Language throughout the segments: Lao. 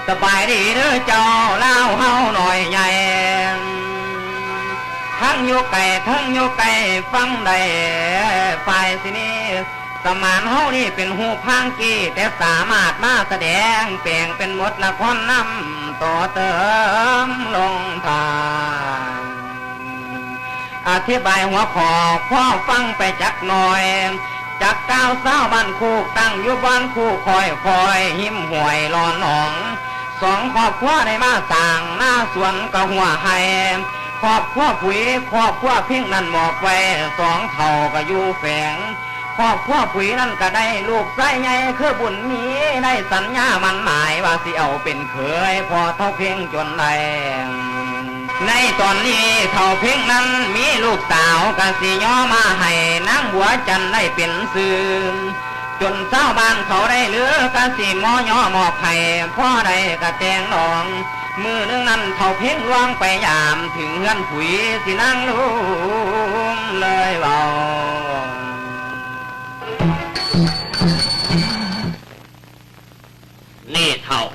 ສະບາຍດີເດີເຈົ້າລາວເຮົານ້ອຍໃຫຍ່ ທັງຢູ່ໄກທັງຢູ່ໃກ້ ຟັງໄດ້ຝ່າຍຊິນີ້ ສະໝານເຮົານີ້ເປັນຮູບພາງກີ້ ແຕ່ສາມາດມາສະແດງ ແປງເປັນບົດລະຄອນນຳ ຕໍ່ເຕີມລົງທ້າຍ ອະທິບາຍຫົວຂໍ້ ຂໍຟັງໄປຈັກໜ່ອຍ ຈັກກ່າວຊາວບ້ານຄູກ ຕັ້ງຢູ່ບ້ານຄູກ ຄ່ອຍໆ ຮິມຫ້ວຍຫຼໍ່ໜອງ ສອງຄອບຄົວໄດ້ມາສ້າງນາສວນກະຫົວໄຮ່ ຄອບຄົວຜຸຍ ຄອບຄົວເພັງນັ້ນມອບໄວ້ ສອງເຖົ້າກະຢູ່ແຂວງ ຄອບຄົວຜຸຍນັ້ນກະໄດ້ລູກຊາຍໃຫຍ່ຄືບຸນມີ ໄດ້ສັນຍາໝັ້ນໝາຍວ່າຊິເອົາເປັນເຂີຍ ພໍ່ເຖົ້າເພັງຈົນໄດ້ ໃນຕອນນີ້ເຖົ້າເພັງນັ້ນມີລູກສາວ ກະຊິຍໍມາໃຫ້ນາງບົວຈັນໄດ້ເປັນຊື່ ຈົນຊາວບ້ານເຂົາໄດ້ລື ກະຊິມໍຍໍມອບໃຫ້ ພໍໄດ້ກະແຕ່ງດອງ ມື້ໜຶ່ງນັ້ນເຖົ້າເພັງລ່ວງໄປຢາມ ເຖິງເຮືອນຜຸຍຊິນາງລຸງເລີຍເວົ້າ ນີ້ເຖົ້າ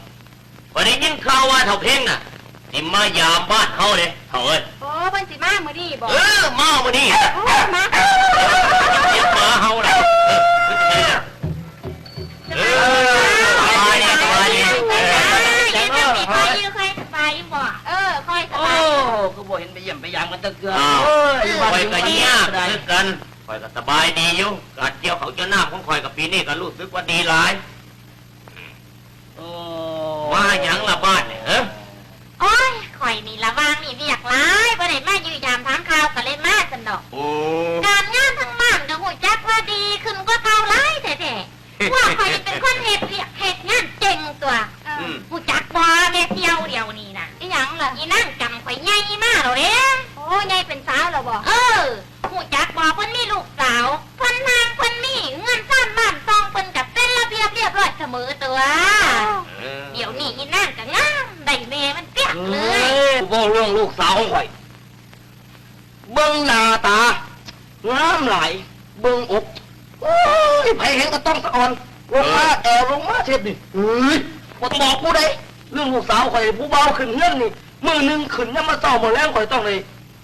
ຂ້ອຍໄດ້ຍິນຂ່າວວ່າເຖົ້າເພັງນະ ຊິມາຢາມບ້ານເຮົາເດ້ເຖົ້າເອີຍ. ໂອ້ ເພິ່ນຊິມາມື້ນີ້ບໍ? ເອີ ມາມື້ນີ້. ໂອ້ ມາ ມາເຮົາລະ. ເອີ ສະບາຍດີ ສະບາຍດີ. ເອີ ເອີ ຂ້ອຍຢູ່ ຂ້ອຍສະບາຍຢູ່ບໍ? ເອີ ຂ້ອຍສະບາຍ. ໂອ້ ຄືບໍ່ເຫັນໄປຢ້ຽມໄປຢາມກັນຈັກເທື່ອ. ເອີ ຂ້ອຍກະຍາກຄືກັນ ຂ້ອຍກະສະບາຍດີຢູ່ ການກ່ຽວເຂົ້າກ່ຽວນ້ຳຂອງຂ້ອຍກະປີນີ້ກະຮູ້ສຶກວ່າດີຫຼາຍ. ໂອ້ ມາຫຍັງລະບ້ານນີ້ເຮີ? ໂອ້ຍ ຂ້ອຍນີ້ລະຫວ່າງນີ້ວຽກຫຼາຍ ບໍ່ໄດ້ມາຢ້ຽມຢາມຖາມຂ່າວ ກະເລີຍມາຊັ້ນດອກ. ໂອ້ ການງານທາງບ້ານກະຮູ້ຈັກວ່າດີຂຶ້ນກວ່າເກົ່າຫຼາຍແທ້ໆ ພວກຂ້ອຍນີ້ເປັນຄົນເຮັດວຽກເຮັດງານເກັ່ງຕົ໋ວ. ເອີ ອືມ ຮູ້ຈັກບໍ່ແມ່ສ່ຽວ ດຽວນີ້ນະ? ອີຫຍັງລະ? ອີນາງຈຳຂ້ອຍໃຫຍ່ມາແລ້ວເດ້. ໂອ້ ໃຫຍ່ເປັນສາວແລ້ວບໍ? ເອີ ຮູ້ຈັກບໍ່ ເພິ່ນມີລູກສາວ ເພິ່ນຮ່າງເພິ່ນມີ ເຮືອນຊານບ້ານຊ່ອງເພິ່ນກະເປັນລະບຽບລຽບຮ້ອຍສະເໝີຕົ໋ວ. ເອີ ດຽວນີ້ອີນາງກະງາມ ໄດ້ແມ່ມັນປຽກເລີຍ. ເວົ້າເລື່ອງລູກສາວຂອງຂ້ອຍ ເບິ່ງໜ້າຕາງາມຫຼາຍ ເບິ່ງອົກ ໂອ້ຍ ໃຜເຫັນກະຕ້ອງສະອອນ ລົງມາແອວລົງມາເຮັດນີ້ ເອີຍ ບໍ່ຕ້ອງບອກຜູ້ໃດ. ເລື່ອງລູກສາວຂ້ອຍ ຜູ້ບ່າວຂຶ້ນເຮືອນນີ້ ມື້ໜຶ່ງຂຶ້ນຍາມມາເຊົ້າ ມື້ແລງຂ້ອຍຕ້ອງໄດ້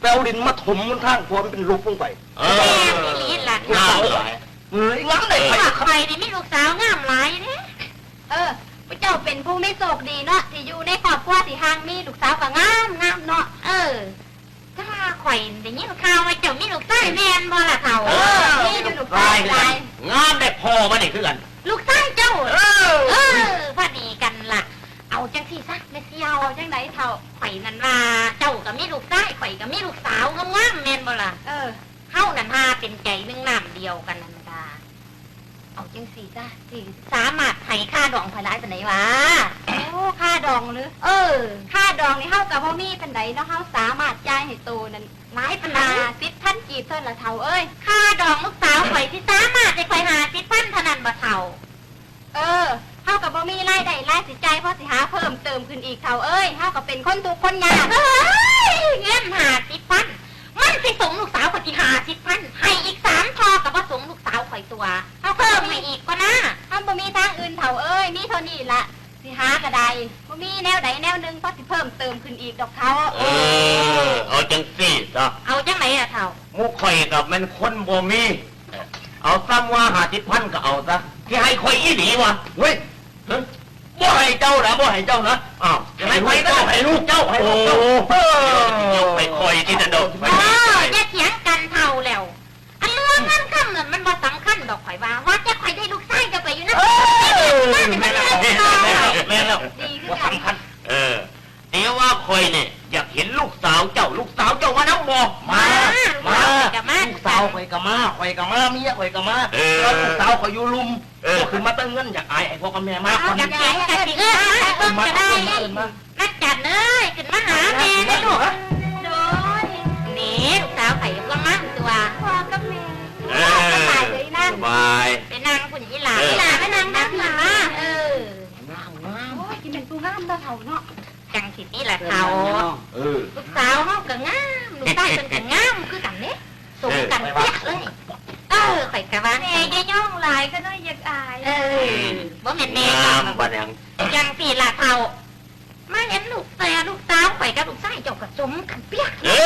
ໄປເອົາດິນມາຖົມຫົນທາງ ເພາະວ່າມັນເປັນລົກລົງໄປ. ເອີ ແມ່ນອີ່ຫຼີລະ ງາມຫຼາຍ ເອີຍ ງາມໄດ້ ພວກຂ້ອຍນີ້ມີລູກສາວງາມຫຼາຍເດ້. ເອີ ພວກເຈົ້າເປັນຜູ້ມີໂຊກດີເນາະ ທີ່ຢູ່ໃນຄອບຄົວທີ່ຮ່າງມີລູກສາວກະງາມ ງາມເນາະ. ເອີ ແຕ່ວ່າຂ້ອຍໄດ້ຍິນຂ່າວວ່າເຈົ້າມີລູກຊາຍແມ່ນບໍ່ລະເຖົ້າ? ເອີ ມີຢູ່ ລູກຊາຍຫຼາຍ ງາມໄດ້ພໍ່ມັນນີ້ຄືກັນ ລູກຊາຍເຈົ້າ. ເອີ ເອີ ພໍດີກັນລະ. ເອົາຈັ່ງຊີ້ຊະແມ່ສ່ຽວ ເອົາຈັ່ງໃດເຖົ້າ? ຂ້ອຍນັ້ນວ່າເຈົ້າກະມີລູກຊາຍ ຂ້ອຍກະມີລູກສາວງາມໆ ແມ່ນບໍ່ລະ? ເອີ ເຮົານັ້ນຫາເປັນໃຈໜຶ່ງນ້ຳດຽວກັນນັ້ນກະ ເອົາຈັ່ງຊີ້ຊະ ຊິສາມາດໃຫ້ຄ່າດອງຂ້ອຍຫຼາຍປານໃດຫວາ? ໂອ້ ຄ່າດອງຫຼື? ເອີ ຄ່າດອງນີ້ເຮົາກະບໍ່ມີປານໃດເນາະ ເຮົາສາມາດຈ່າຍໃຫ້ໂຕນັ້ນ ຫຼາຍປານໃດ? ຫ້າສິບພັນກີບເທົ່ານັ້ນລະເຖົ້າເອີຍ. ຄ່າດອງລູກສາວຂ້ອຍຊິສາມາດໃຫ້ຂ້ອຍຫ້າສິບພັນເທົ່ານັ້ນບໍ່ເຖົ້າ? ເອີ ເຮົາກະບໍ່ມີລາຍໄດ້ລາຍຊິຈ່າຍ ພໍຊິຫາເພີ່ມເຕີມຂຶ້ນອີກເຖົ້າເອີຍ ເຮົາກະເປັນຄົນທຸກຄົນຍາກ. ເອີຍ ເງິນຫ້າສິບພັນ ມັນຊິສົມລູກສາວຂ້ອຍຕິ ຫ້າສິບພັນ ໃຫ້ອີກສາມທໍ່ກະບໍ່ສົມລູກສາວຂ້ອຍຕົ໋ວ. ເຮົາເພີ່ມໃຫ້ອີກກ່ອນນາ. ເຮົາບໍ່ມີທາງອື່ນເຖົ້າເອີຍ ມີເທົ່ານີ້ລະ ຊິຫາກະໄດ້ ບໍ່ມີແນວໃດແນວໜຶ່ງພໍຊິເພີ່ມເຕີມຂຶ້ນອີກດອກເຖົ້າ. ເອີ ເອົາຈັ່ງຊີ້ຊະ. ເອົາຈັ່ງໃດລະເຖົ້າ? ໝູ່ຂ້ອຍກະແມ່ນຄົນບໍ່ມີ ເອົາ ສ່ຳວ່າຫ້າສິບພັນກະເອົາຊະ ຊິໃຫ້ຂ້ອຍອີ່ຫຼີຫວາ? ເວີຍ ບໍ່ໃຫ້ເຈົ້ານະ ບໍ່ໃຫ້ເຈົ້ານະ. ອ້າວ ໃຫ້ຂ້ອຍກະໃຫ້ລູກເຈົ້າ ໃຫ້ລູກເຈົ້າ. ໂອ້ ເອີ ໄປຂ້ອຍຕິດະດອກ. ເອີ ຢ່າຖຽງກັນເຖົ້າແລ້ວ ອັນເລື່ອງເງິນຄຳນັ້ນມັນບໍ່ສຳຄັນດອກ ຂ້ອຍວ່າ ວ່າແຕ່ຂ້ອຍໄດ້ລູກຊາຍເຈົ້າໄປຢູ່ນຳ. ເອີ ແມ່ນແລ້ວ ແມ່ນແລ້ວ ບໍ່ສຳຄັນ. ເອີ ແຕ່ວ່າຂ້ອຍນີ້ຢາກເຫັນລູກສາວເຈົ້າ ລູກສາວເຈົ້າມານຳບໍ່? ມາ ມາ ມາ ລູກສາວຂ້ອຍກະມາ ຂ້ອຍກະມາ ເມຍຂ້ອຍກະມາ. ເອີ ແຕ່ວ່າລູກສາວຂ້ອຍຢູ່ລຸ່ມ ເອີ ບໍ່ຂຶ້ນມາແຕ່ເຮືອນ ຢາກອາຍໃຫ້ພໍ່ກັບແມ່ມາກ່ອນ. ຢາກເຫັນກະຊິເອີ້ນໃຫ້ເບິ່ງກະໄດ້. ນັດຈັນເອີຍ ຂຶ້ນມາຫາແມ່ເດີລູກ. ໂດຍ ນີ້ລູກສາວຂ້ອຍກຳລັງຕົວະ ພໍ່ກັບແມ່. ເອີ ສະບາຍເດີອີນາງ ສະບາຍ ໄປນັ່ງພຸ້ນອີຫຼ້າ. ເອີ ອີຫຼ້າໄປນັ່ງນຳ ນັ່ງມາ. ເອີ ງາມ ງາມ ໂອ້ຍ ຊິແມ່ນຜູ້ງາມເນາະເຖົ້າເນາະ. ຈັ່ງຊິຕິລະເຖົ້າ. ເອີ ລູກສາວເຮົາກະງາມ ລູກຊາຍເພິ່ນກະງາມຄືກັນເດ້ ສົມກັນເປະເລີຍ. ເອີ ຂ້ອຍກະວ່າ ແມ່ຢ່າຍ້ອງຫຼາຍ ຂະນ້ອຍຢາກອາຍ. ເອີ ບໍ່ແມ່ນແມ່ ງາມປານຫຍັງ. ຈັ່ງຊີ້ລະເຖົ້າ ມາເຫັນລູກແຕ່ລູກສາວຂ້ອຍກັບລູກຊາຍເຈົ້າກໍສົມກັນປຽກ. ເອີ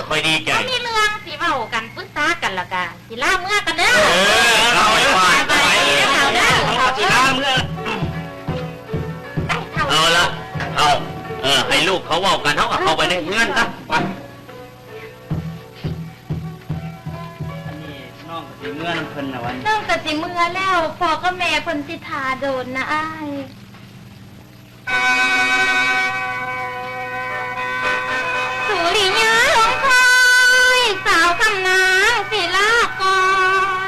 ຂ້ອຍດີໃຈ. ເຮົາມີເລື່ອງຊິເວົ້າກັນ ປຶກສາກັນ ແລ້ວກໍຊິລາເມືອກັນເດີ. ເອີ ເອົາໄວ້ວ່າ ໄປເດີ ເອົາເດີ ເຮົາຊິລາເມືອ. ໄດ້ເທົ່າ ເອົາລະ ເອົາ ເອີ ໃຫ້ລູກເຂົາເວົ້າກັນ ເຮົາກໍເຂົ້າໄປໃນເຮືອນຊະ ໄປ. ອັນນີ້ນ້ອງກໍຊິເມືອນຳເພິ່ນລະຫວາ. ນ້ອງກໍຊິເມືອແລ້ວ ພໍ່ກັບແມ່ເພິ່ນຊິຖ້າດົນນະອ້າຍ. ສຸລິຍາລົງຄອຍ ສາວຄຳນາງສິລາກອ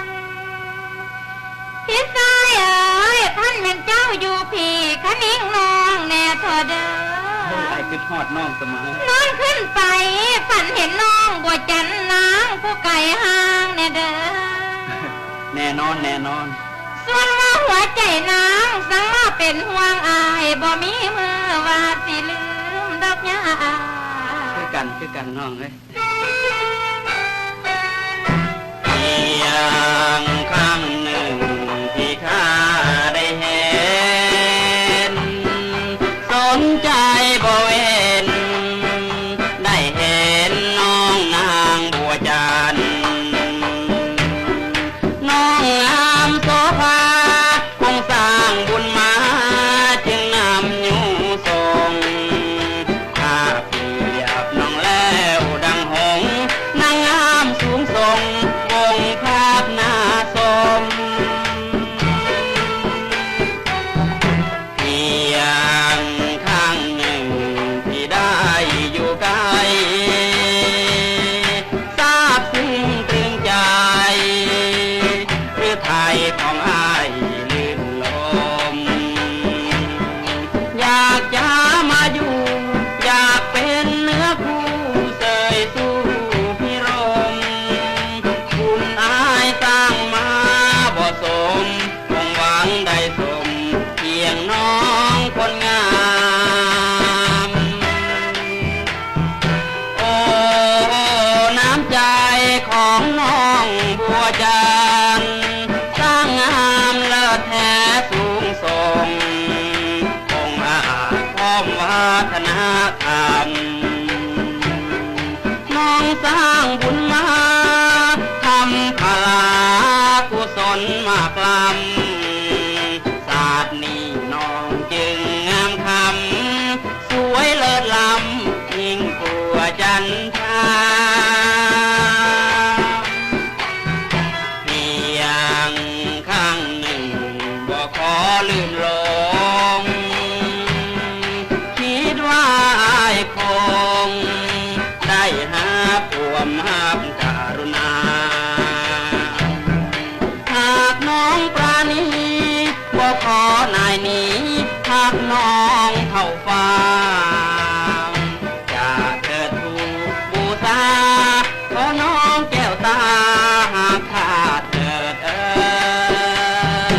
ນ ພີ່ຊາຍເອີຍ ພັນແມ່ນເຈົ້າຢູ່ພີ້ ຄະນິງນ້ອງແດ່ເຖາະເດີ. ໂອ້ຍ ອ້າຍຄິດຮອດນ້ອງສະເໝີ. ນອນຄືນໄປ ຝັນເຫັນນ້ອງບົວຈັນນາງ ຜູ້ໄກຫ່າງແດ່ເດີ. ແນ່ນອນ ແນ່ນອນ. ສ່ວນວ່າຫົວໃຈນາງ ສັງມາເປັນຫ່ວງອ້າຍ ບໍ່ມີມື້ວ່າຊິລືມດອກຍາ. ຄືກັນ ຄືກັນນ້ອງເອີຍ. ພຽງຄັ້ງໜຶ່ງທີ່ຂ້າໄດ້ເຫັນ ສົນໃຈບໍ່ເວັ້ນ ໄດ້ເຫັນນ້ອງນາງບົວຈັນ ນ້ອງງາມໂສພາ ຄົງສ້າງບຸນມາ ຈຶ່ງນຳຍູ້ສົ່ງ. ຖ້າປຽບນ້ອງແລ້ວດັ່ງຫົງ ນາງງາມສູງສົ່ງ ວົງພາບໜ້າຊົມ. ພຽງຄັ້ງໜຶ່ງທີ່ໄດ້ຢູ່ໃກ້ ຊາບຊຶ້ງຕຶງໃຈ ຫຼືໄທຂອງອ້າຍລື່ນລົມ ຢາກຈະມາຢູ່ ຢາກເປັນເນື້ອຄູ່ ເຊີຍສູ່ພິລົມ ບຸນອ້າຍສ້າງມາບໍ່ສົມ ຄວາມຫວັງໄດ້ສົມພຽງນ້ອງຄົນງາມ. ໂອ້ ນ້ຳໃຈຂອງນ້ອງບົວຈັນ ຊ່າງງາມເລີດແທ້ສູງສົ່ງ ອົງອາດພ້ອມວັດທະນະທຳ. ນ້ອງສ້າງບຸນມາ ທຳພະລາກຸສົນມາກລ້ຳ ຊາດນີ້ນ້ອງຈຶ່ງງາມຄຳ ສວຍເລີດລ້ຳຍິ່ງກວ່າຈັນທາ. ພຽງຄັ້ງໜຶ່ງບໍ່ຂໍລືມລົງ ຄິດວ່າອ້າຍຄົງໄດ້ຮັບຄວາມຮັກກະລຸນາ. ຫາກນ້ອງປານີ ບໍ່ຂໍນາຍໜີ ຮັກນ້ອງເທົ່າຟ້າ ຈະເທີດທູບູຊາ ຂໍນ້ອງແກ້ວຕາຮັກຂ້າເທີດເອີຍ.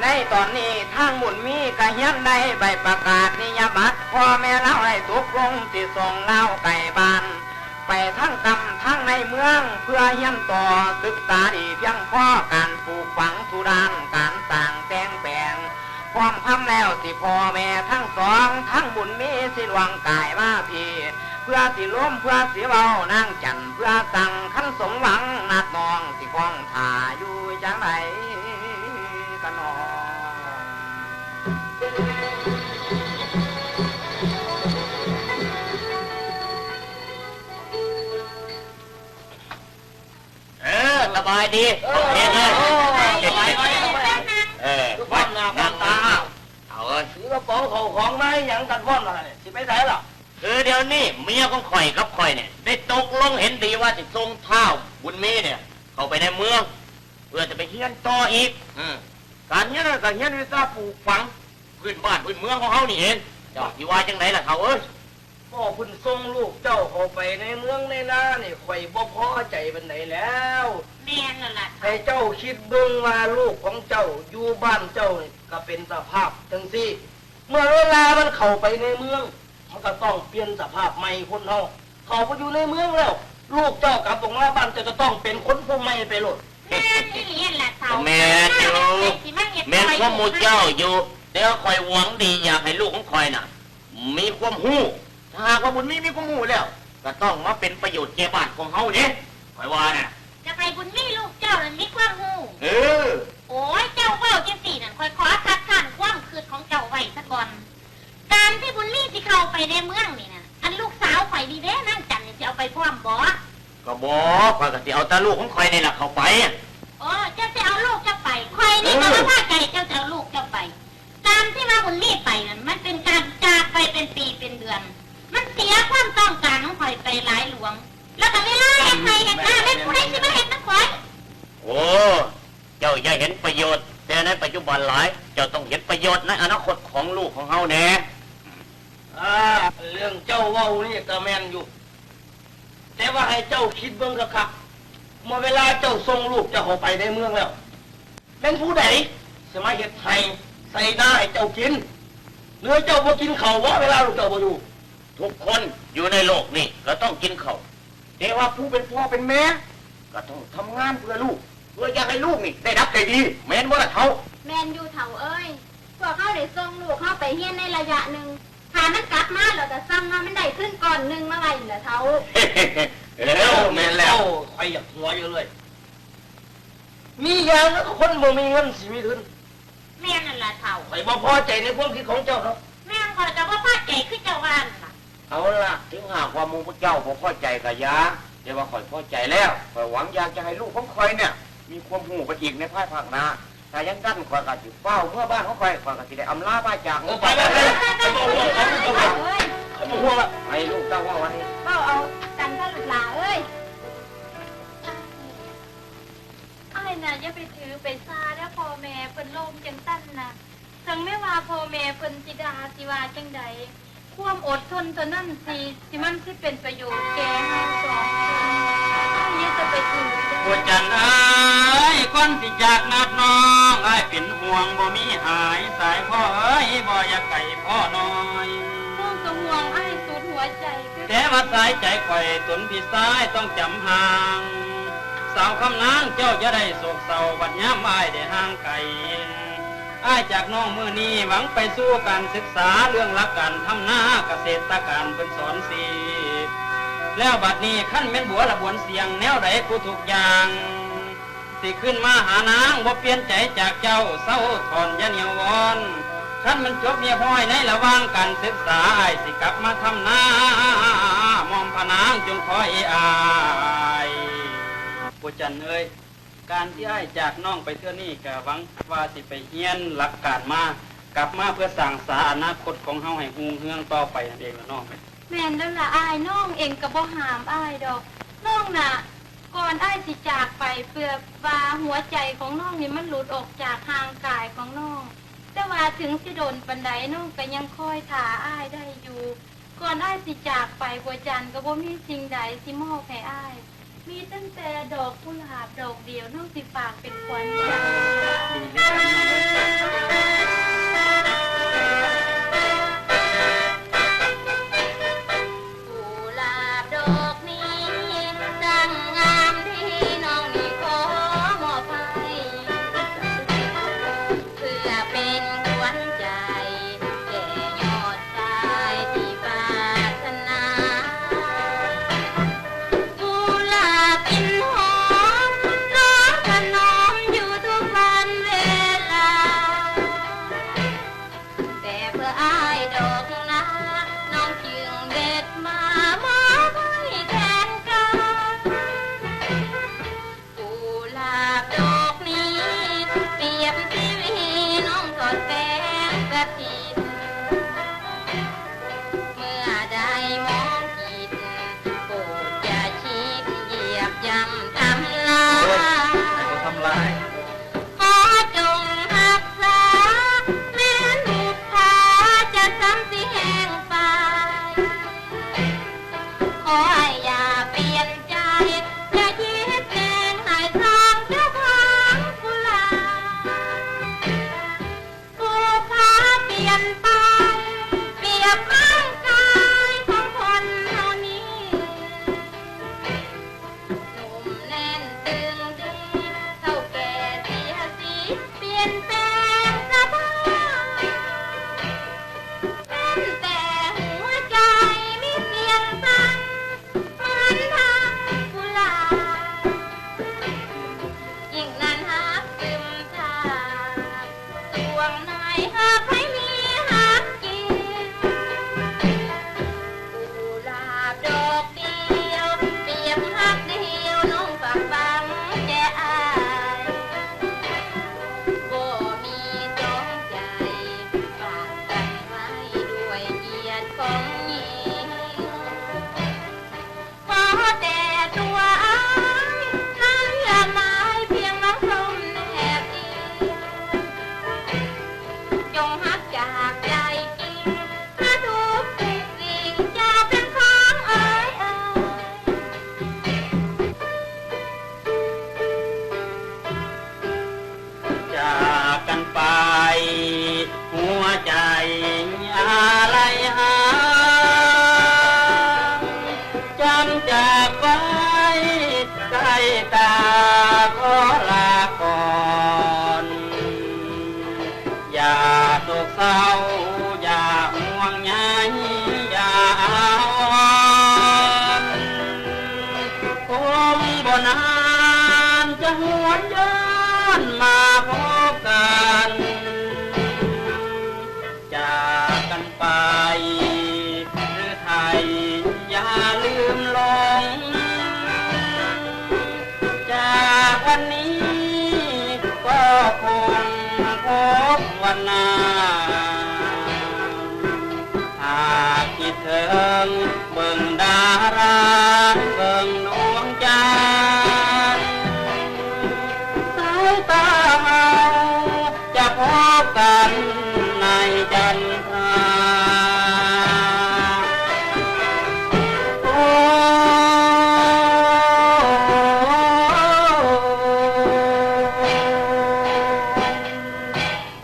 ໃນຕອນນີ້ທາງບຸນມີກະຮຽນໄດ້ໃບປະກາດນິຍາບັດ ພໍ່ແມ່ລາວໄດ້ຕົກລົງຊິສົ່ງລາວໄກບ້ານ ໄປທາງກຳທາງໃນເມືອງ ເພື່ອຮຽນຕໍ່ສຶກສາດີພຽງພໍ ການປູກຝັງສູ່ດ້ານ ການສ້າງແຕ່ງແປງ ພ້ອມພຳແລ້ວຊິພໍ່ແມ່ທັງສອງ ທາງບຸນມີຊິລ່ວງກາຍມາພີ້ ເພື່ອຊິລົມເພື່ອຊິເວົ້ານາງຈັນ ເພື່ອສັ່ງຄັນສົມຫວັງນັດນ້ອງຊິຄອງຖ້າຢູ່ຈັ່ງໃດກະນ້ອງ. ເອີ ສະບາຍດີ ເອີ ເຮັດເລີຍ ເອີ ຄວາມໜ້າຄວາມຕາ. ເອົາເອີຍ ຖືກະເປົາເຂົ້າຂອງມາຫຍັງກັນພ້ອມລະນີ້ ຊິໄປໃສລະ? ຄືດຽວນີ້ເມຍຂອງຂ້ອຍກັບຂ້ອຍນີ້ ໄດ້ຕົກລົງເຫັນດີວ່າຊິສົ່ງທ້າວບຸນມີນີ້ເຂົ້າໄປໃນເມືອງ ເພື່ອຈະໄປຮຽນຕໍ່ອີກ. ເອີ ການຮຽນນັ້ນກະຮຽນວິຊາປູກຝັງພື້ນບ້ານພື້ນເມືອງຂອງເຮົານີ້ເອງ. ເຈົ້າຊິວ່າຈັ່ງໃດລະທ້າວເອີຍ? ພໍ່ເພິ່ນສົ່ງລູກເຈົ້າເຂົ້າໄປໃນເມືອງໃນນານີ້ ຂ້ອຍບໍ່ພໍໃຈປານໃດແລ້ວ. ແມ່ນລະລະ ໃຫ້ເຈົ້າຄິດເບິ່ງວ່າລູກຂອງເຈົ້າຢູ່ບ້ານເຈົ້ານີ້ກະເປັນສະພາບຈັ່ງຊີ້ ເມື່ອເວລາມັນເຂົ້າໄປໃນເມືອງ ມັນກະຕ້ອງປ່ຽນສະພາບໃໝ່. ຄົນເຮົາເຂົ້າໄປຢູ່ໃນເມືອງແລ້ວ ລູກເຈົ້າກັບອອກມາບ້ານ ເຈົ້າຈະຕ້ອງເປັນຄົນຜູ້ໃໝ່ໄປໂລດ. ແມ່ນອີ່ຫຼີຫັ້ນລະເຖົ້າ. ກໍແມ່ນຢູ່ ແມ່ນຄວາມໝູ່ເຈົ້າຢູ່ ແຕ່ວ່າຂ້ອຍຫວັງດີຢາກໃຫ້ລູກຂອງຂ້ອຍນະ ມີຄວາມຮູ້. ຖ້າຫາກວ່າບຸນມີມີຄວາມຮູ້ແລ້ວ ກໍຕ້ອງມາເປັນປະໂຫຍດແກ່ບ້ານຂອງເຮົາເດ້ ຂ້ອຍວ່ານະ. ຢາກໃຫ້ບຸນມີລູກເຈົ້ານັ້ນມີຄວາມຮູ້? ເອີ. ໂອ້ຍ ເຈົ້າເວົ້າຈັ່ງຊີ້ນັ້ນ ຂ້ອຍຂໍຄັດຄ້ານຄວາມຄິດຂອງເຈົ້າໄວ້ສາກ່ອນ. ການທີ່ບຸນມີຊິເຂົ້າໄປໃນເມືອງນີ້ນະ ອັນລູກສາວຂ້ອຍນີ້ເດ້ ນາງຈັນນີ້ ຊິເອົາໄປພ້ອມບໍ່? ກໍບໍ່ ຂ້ອຍກໍຊິເອົາແຕ່ລູກຂອງຂ້ອຍນີ້ລະເຂົ້າໄປ. ໂອ້ ເຈົ້າຊິເອົາລູກເຈົ້າໄປ? ຂ້ອຍນີ້ກໍບໍ່ພໍໃຈເຈົ້າຊິເອົາລູກເຈົ້າໄປ. ການທີ່ວ່າບຸນມີໄປນັ້ນ ມັນເປັນການຈາກໄປເປັນປີເປັນເດືອນ ມັນເສຍຄວາມຕ້ອງການຂອງຂ້ອຍໄປຫຼາຍຫຼວງ ແລ້ວກໍເວລາເຮັດໄຮ່ເຮັດນາ ແມ່ນຜູ້ໃດຊິມາເຮັດນຳຂ້ອຍ? ໂອ້ ເຈົ້າຢ່າເຫັນປະໂຫຍດແຕ່ໃນປັດຈຸບັນຫຼາຍ ເຈົ້າຕ້ອງເຫັນປະໂຫຍດໃນອະນາຄົດຂອງລູກຂອງເຮົາແດ່. ອາ ເລື່ອງເຈົ້າເວົ້ານີ້ກໍແມ່ນຢູ່ ແຕ່ວ່າໃຫ້ເຈົ້າຄິດເບິ່ງຄັກໆ ເມື່ອເວລາເຈົ້າສົ່ງລູກເຈົ້າເຂົ້າໄປໃນເມືອງແລ້ວ ແມ່ນຜູ້ໃດຊິມາເຮັດໄຮ່ໄຖນາໃຫ້ເຈົ້າກິນ? ຫຼືເຈົ້າບໍ່ກິນເຂົ້າບໍ ເວລາລູກເຈົ້າບໍ່ຢູ່? ທຸກຄົນຢູ່ໃນໂລກນີ້ກໍຕ້ອງກິນເຂົ້າ ແຕ່ວ່າຜູ້ເປັນພໍ່ເປັນແມ່ກໍຕ້ອງທຳງານເພື່ອລູກ ເພື່ອຢາກໃຫ້ລູກນີ້ໄດ້ດັບໄດ້ດີ ແມ່ນບໍ່ລະເຖົ້າ? ແມ່ນຢູ່ເຖົ້າເອີຍ ພວກເຮົາໄດ້ສົ່ງລູກເຮົາໄປຮຽນໃນໄລຍະໜຶ່ງ ຖ້າມັນກັບມາແລ້ວກໍສ່ຳວ່າມັນໄດ້ທຶນກ້ອນໜຶ່ງມາໄວ້ຫັ້ນລະເຖົ້າ. ເອີ ແມ່ນແລ້ວ ໂອ້ ຂ້ອຍຢາກຫົວຢູ່ເລີຍ ມີຢ່າງໃດຄົນບໍ່ມີເງິນຊິມີທຶນ? ແມ່ນນັ້ນລະເຖົ້າ. ຂ້ອຍບໍ່ພໍໃຈໃນຄວາມຄິດຂອງເຈົ້າດອກ. ແມ່ນ ຂ້ອຍກໍບໍ່ພໍໃຈຄືເຈົ້າວ່ານັ້ນລະ. ເອົາລະ ເຖິງຫາກວ່າໝູ່ພວກເຈົ້າບໍ່ພໍໃຈກໍຢ່າ ແຕ່ວ່າຂ້ອຍພໍໃຈແລ້ວ. ຂ້ອຍຫວັງຢາກຈະໃຫ້ລູກຂອງຂ້ອຍນີ້ມີຄວາມຮູ້ໄປອີກໃນພາຍພາກໜ້າ. ຖ້າຈັ່ງຊັ້ນ ຂ້ອຍກໍຊິຟ້າວເມືອບ້ານຂອງຂ້ອຍ ຂ້ອຍກໍຊິໄດ້ອຳລາພາຈາກ. ເອີ ໄປ ໄປ ໄປ ໄປ ບໍ່ຫ່ວງ ເອີຍ ໄປ ບໍ່ຫ່ວງລະ ໃຫ້ລູກເຕົ້າເວົ້າອັນນີ້ ເວົ້າເອົາກັນເຖາະລູກຫຼ້າເອີຍ. ອ້າຍນະ ຢ່າໄປຖືໄປຊາເດີ ພໍ່ແມ່ເພິ່ນລົມຈັ່ງຊັ້ນນະ. ເຖິງແມ້ວ່າພໍ່ແມ່ເພິ່ນຊິດ່າ ຊິວ່າຈັ່ງໃດ ຄວາມອົດທົນເທົ່ານັ້ນຊິ ຊິມັນຊິເປັນປະໂຫຍດແກ່ເຮົາສອງຄົນ. ອ້າຍຢ່າຈະໄປຖືເດີ ບົວຈັນເອີຍ. ກ່ອນຊິຈາກນາດນ້ອງ ອ້າຍເປັນຫ່ວງບໍ່ມີຫາຍ ສາຍພໍ່ເອີຍ ບໍ່ຢາກໄກພໍ່ນ້ອຍ. ນ້ອງກໍຫ່ວງອ້າຍສຸດຫົວໃຈຄືກັນ ແຕ່ວ່າສາຍໃຈຂ້ອຍ ຕົນພີ່ຊາຍຕ້ອງຈຳຫ່າງ. ສາວຄຳນາງ ເຈົ້າຢ່າໄດ້ໂສກເສົ້າ ບັດຍາມອ້າຍໄດ້ຫ່າງໄກ. ອ້າຍຈາກນ້ອງມື້ນີ້ ຫວັງໄປສູ່ການສຶກສາ ເລື່ອງຫຼັກການທຳນາ ກະເສດຕະການເພິ່ນສອນສີບ. ແລ້ວບັດນີ້ ຄັນແມ່ນບົວລະບວນສຽງ ແນວໃດກູທຸກຢ່າງ ຊິຂຶ້ນມາຫານາງ ບໍ່ປ່ຽນໃຈຈາກເຈົ້າ ເຊົາຖອນຢ່າໜຽວວອນ. ຄັນມັນຈົບຮຽບຮ້ອຍໃນລະຫວ່າງການສຶກສາ ອ້າຍຊິກັບມາທຳນາ ໝ່ອມພະນາງຈົ່ງຄອຍອ້າຍ. ບົວຈັນເອີຍ ການທີ່ອ້າຍຈາກນ້ອງໄປເທື່ອນີ້ ກະຫວັງວ່າຊິໄປຮຽນຫຼັກການມາ ກັບມາເພື່ອສ້າງສາອະນາຄົດຂອງເຮົາໃຫ້ຮຸ່ງເຮືອງຕໍ່ໄປນັ້ນເອງລະນ້ອງ. ແມ່ນແລ້ວລະອ້າຍ ນ້ອງເອງກະບໍ່ຫ້າມອ້າຍດອກ. ນ້ອງນະ ກ່ອນອ້າຍຊິຈາກໄປ ເພື່ອວ່າຫົວໃຈຂອງນ້ອງນີ້ມັນຫຼຸດອອກຈາກຮ່າງກາຍຂອງນ້ອງ, ແຕ່ວ່າເຖິງຊິດົນປານໃດ ນ້ອງກະຍັງຄອຍຖ້າອ້າຍໄດ້ຢູ່. ກ່ອນອ້າຍຊິຈາກໄປ ບົວຈັນກໍບໍ່ມີສິ່ງໃດຊິມອບໃຫ້ອ້າຍ, ມີຕັ້ງແຕ່ດອກກຸຫຼາບດອກດຽວ ນ້ອງຊິຝາກເປັນຂວັນຈາກ ກຸຫຼາບດອກນີ້ ຊ່າງງາມດີ ນ້ອງນີ້ຂໍມອບໃຫ້ ເພື່ອເປັນຂວັນໃຈ ແກ່ຍອດຊາຍທີ່ປາດຖະໜາ. ກຸຫຼາບກິ່ນຫອມ ນ້ອງຖະໜອມຢູ່ທຸກວັນເວລາ. ຄົງບໍ່ນານຈະຫວນຢານມາພົບກັນ ຈາກກັນໄປຫຼືໄທ ຢ່າລືມຫຼົງ ຈາກວັນນີ້ກໍຄົງພົບວັນໜ້າ ຫາກຄິດເຖິງເບິ່ງດາລາ ເບິ່ງດວງຈັນ ສາຍຕາເຮົາຈະພົບກັນໃນຈັນທາ. ໂອ້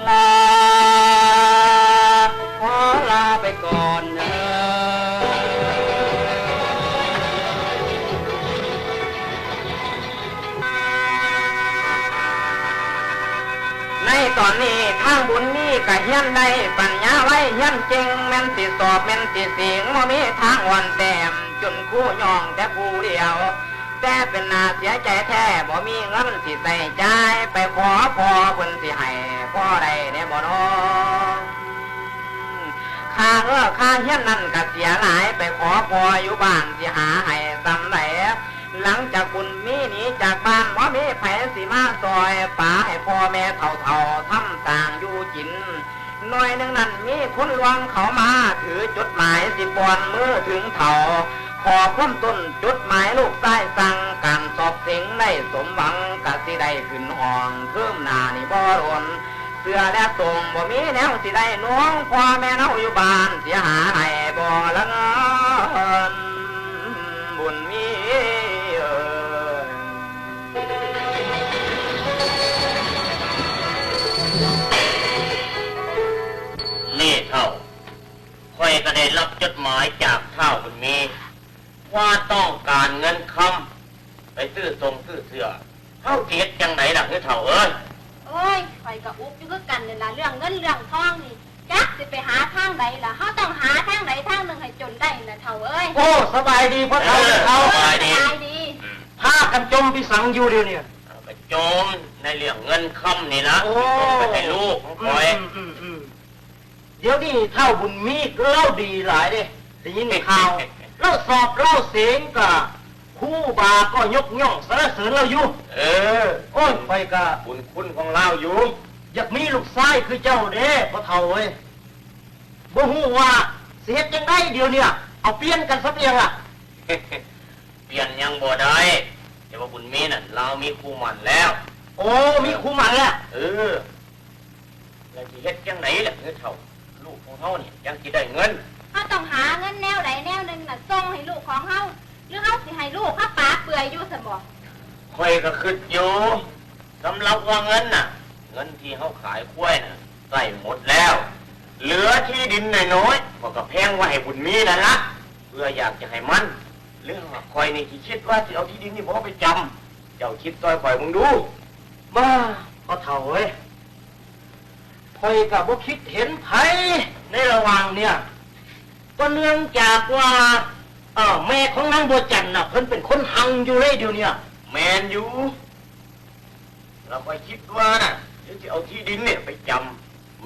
ລາ ຂໍລາໄປກ່ອນເດີ. ໃນຕອນນີ້ທາງບຸນມີກະຮຽນໄດ້ປັນຍາໄວ ຮຽນເກັ່ງແມ່ນຊິສອບແມ່ນຊິເສັງ ບໍ່ມີທາງອ່ອນແຕ້ມ ຈົນຄູຍ້ອງແຕ່ຜູ້ດຽວ. ແຕ່ເປັນໜ້າເສຍໃຈແທ້ ບໍ່ມີເງິນຊິໃຊ້ຈ່າຍ ໄປຂໍພໍ່ເພິ່ນຊິໃຫ້ພໍໄດ້ແດ່ບໍ່ນໍ ຄ່າເອີ ຄ່າຮຽນນັ້ນກະເສຍຫຼາຍ ໄປຂໍພໍ່ຢູ່ບ້ານຊິຫາໃຫ້ສ່ຳໃດ ຫຼັງຈາກບຸນມີໜີຈາກບ້ານ ບໍ່ມີໃຜຊິມາຊ່ອຍ ປະໃຫ້ພໍ່ແມ່ເຖົ້າໆ ທຳຕາງຢູ່ກິນ. ໜ້ອຍໜຶ່ງນັ້ນມີຄົນລວງເຂົ້າມາ ຖືຈົດໝາຍຊິປ່ອນມືເຖິງເຖົ້າ ຂໍຄວາມຕົ້ນຈົດໝາຍລູກຊາຍສັ່ງ ການສອບເສັງໄດ້ສົມຫວັງ ກະຊິໄດ້ຂຶ້ນຫ້ອງ ເທີມໜ້ານີ້ບໍ່ດົນ ເສື້ອແລະໂຕ່ງບໍ່ມີແນວຊິໄດ້ນຸ່ງ ພໍ່ແມ່ເຮົາຢູ່ບ້ານຊິຫາໃຫ້ບໍ່ລະເງິນ ບຸນມີເອີຍ. ນີ້ເຖົ້າ ຂ້ອຍກໍໄດ້ຮັບຈົດໝາຍຈາກທ້າວບຸນມີ ວ່າຕ້ອງການເງິນຄຳໄປຊື້ຊົງຊື້ເສື້ອ ເຮົາຊິເຮັດຈັ່ງໃດລະເອີຍເຖົ້າເອີຍ? ໂອ້ຍ ຂ້ອຍກໍອຸກຢູ່ຄືກັນນີ້ລະ ເລື່ອງເງິນເລື່ອງທອງນີ້ ຈັກຊິໄປຫາທາງໃດລະ ເຮົາຕ້ອງຫາທາງໃດທາງໜຶ່ງໃຫ້ຈົນໄດ້ລະເຖົ້າເອີຍ. ໂອ້ ສະບາຍດີພໍ່ເຖົ້າ. ເອີ ເຖົ້າ ສະບາຍດີ ສະບາຍດີ. ອືມ ພາກັນຈົ່ມໄປສັງຢູ່ດຽວນີ້? ເຮົາກໍຈົ່ມໃນເລື່ອງເງິນຄຳນີ້ລະ. ໂອ້ ສົ່ງໄປໃຫ້ລູກຂອງຂ້ອຍ. ອືມໆໆ ດຽວນີ້ທ້າວບຸນມີລາວດີຫຼາຍເດ້ ໄດ້ຍິນຂ່າວ ລາວສອບລາວເສັງກະ ຄູບາກໍຍົກຍ້ອງສັນລະເສີນລາວຢູ່. ເອີ ໂອ້ຍ ຂ້ອຍກະບຸນຄຸນຂອງລາວຢູ່ ຢາກມີລູກຊາຍຄືເຈົ້າເດ້ພໍ່ເຖົ້າເອີຍ. ບໍ່ຮູ້ວ່າຊິເຮັດຈັ່ງໃດດຽວນີ້ ເອົາປ່ຽນກັນຊະເປັນຫຍັງລະ? ປ່ຽນຫຍັງບໍ່ໄດ້ ແຕ່ວ່າບຸນມີນັ້ນລາວມີຄູ່ໝັ້ນແລ້ວ. ໂອ້ ມີຄູ່ໝັ້ນແລ້ວ. ເອີ ແລ້ວຊິເຮັດຈັ່ງໃດລະເອີຍເຖົ້າ ລູກຂອງເຮົານີ້ຈັ່ງຊິໄດ້ເງິນ? ເຮົາຕ້ອງຫາເງິນແນວໃດແນວໜຶ່ງນະ ສົ່ງໃຫ້ລູກຂອງເຮົາ ຫຼືເຮົາຊິໃຫ້ລູກເຮົາປາເປືອຍຢູ່ຊັ້ນບໍ? ຂ້ອຍກໍຄິດຢູ່ ສຳລັບວ່າເງິນນະ ເງິນທີ່ເຮົາຂາຍຄວາຍນະ ໃຊ້ໝົດແລ້ວ ເຫຼືອທີ່ດິນນ້ອຍໆ ຂ້ອຍກໍແພງໄວ້ໃຫ້ບຸນມີນັ້ນລະ ເພື່ອຢາກຈະໃຫ້ມັນ ຫຼືຫາກຂ້ອຍນີ້ຊິຄິດວ່າຊິເອົາທີ່ດິນນີ້ບໍ່ໄປຈຳ ເຈົ້າຄິດຊ່ອຍຂ້ອຍເບິ່ງດູ. ບ້າ ພໍ່ເຖົ້າເອີຍ ຂ້ອຍກໍບໍ່ຄິດເຫັນໃຜໃນລະຫວ່າງເນີ້ຍ ກໍເນື່ອງຈາກວ່າ ເອີ ແມ່ຂອງນາງບົວຈັນນະ ເພິ່ນເປັນຄົນຮັ່ງຢູ່ເລີຍດຽວເນີ້ຍ. ແມ່ນຢູ່ ລະຂ້ອຍຄິດວ່ານະ ດຽວຊິເອົາທີ່ດິນນີ້ໄປຈຳ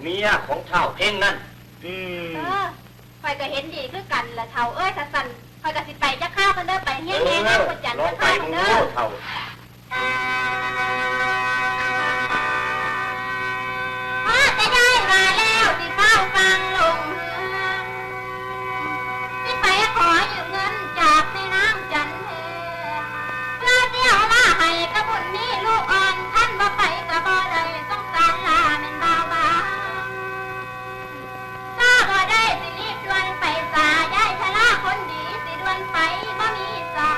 ເມຍຂອງທ້າວເພັງນັ້ນ. ອືມ ເອີ ຂ້ອຍກໍເຫັນດີຄືກັນລະເຖົ້າເອີຍ ຖ້າຊັ້ນຂ້ອຍກໍຊິໄປຈັກຄາວກ່ອນເດີ ໄປຮຽນແດ່ນາງບົວຈັນ ເອີ ລອງໄປເບິ່ງດູເຖົ້າ. ພໍແຕ່ຍ້າຍມາແລ້ວຊິຟ້າວຟັ່ງລົງເຮືອ ຊິໄປຂໍຢືມເງິນຈາກແມ່ນາງຈັນເພັນ ເພື່ອຊິເອົາລາໃຫ້ກັບບຸນມີລູກອ່ອນ ຄັນບໍ່ໄປກໍບໍ່ໄດ້ ສົງສານລາແມ່ນບ່າວບາງ ຖ້າບໍ່ໄດ້ຊິຣີບດ່ວນໄປສາ ຍາຍຊະລາຄົນດີຊິດ່ວນໄປບໍ່ມີສາ.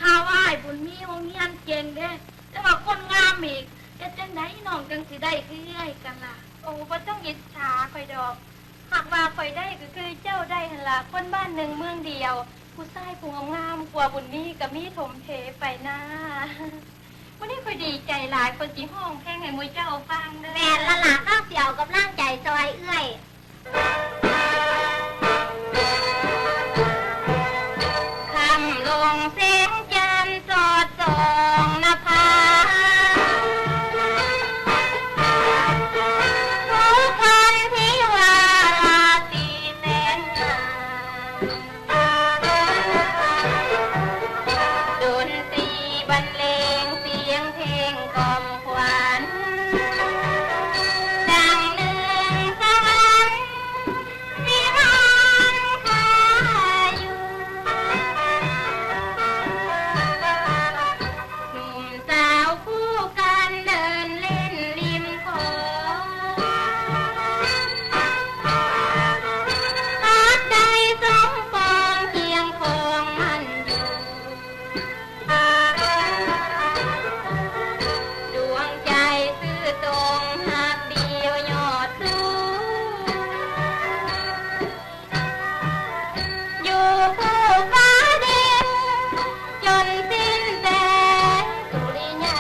ຂ່າວວ່າອ້າຍບຸນມີໂຮງຮຽນເກັ່ງເດ້ ແຕ່ວ່າຄົນງາມອີກ ເຮັດຈັ່ງໃດນ້ອງຈັ່ງຊິໄດ້ຄືເອື້ອຍກັນລະ? ໂອ້ ບໍ່ຕ້ອງອິດສາຂ້ອຍດອກ ຫາກວ່າຂ້ອຍໄດ້ກໍຄືເຈົ້າໄດ້ຫັ້ນລະ ຄົນບ້ານໜຶ່ງເມືອງດຽວ ຜູ້ຊາຍຜູ້ງາມໆກວ່າບຸນມີກໍມີຖົມເທໄປນາ. ມື້ນີ້ຂ້ອຍດີໃຈຫຼາຍ ຂ້ອຍຊິຮ້ອງເພງໃຫ້ໝູ່ເຈົ້າຟັງເດີ. ແມ່ນລະລະ ເຮົາຊິເອົາກຳລັງໃຈຊ່ອຍເອື້ອຍ. ຄ່ຳລົງແສງຈັນສອດສ່ອງນະພາ ຜູ້ພັນທິວາລາຕີແສນງາມ ດົນຕີບັນເລງສຽງເພງກ່ອມຂວັນ ດັ່ງໜຶ່ງສະຫວັນ ນິລັນຄາຢູ່ ໜຸ່ມສາວຄູ່ກັນເດີນຫຼິ້ນລິມຂອງ ຫາກໄດ້ສົມປອງຄຽງຄອງມັນຢູ່ ດວງໃຈຊື່ຕົງຮັກດຽວຍອດສູງ ຢູ່ຄູ່ຟ້າດິນຈົນສິ້ນແສງສຸລິຍາ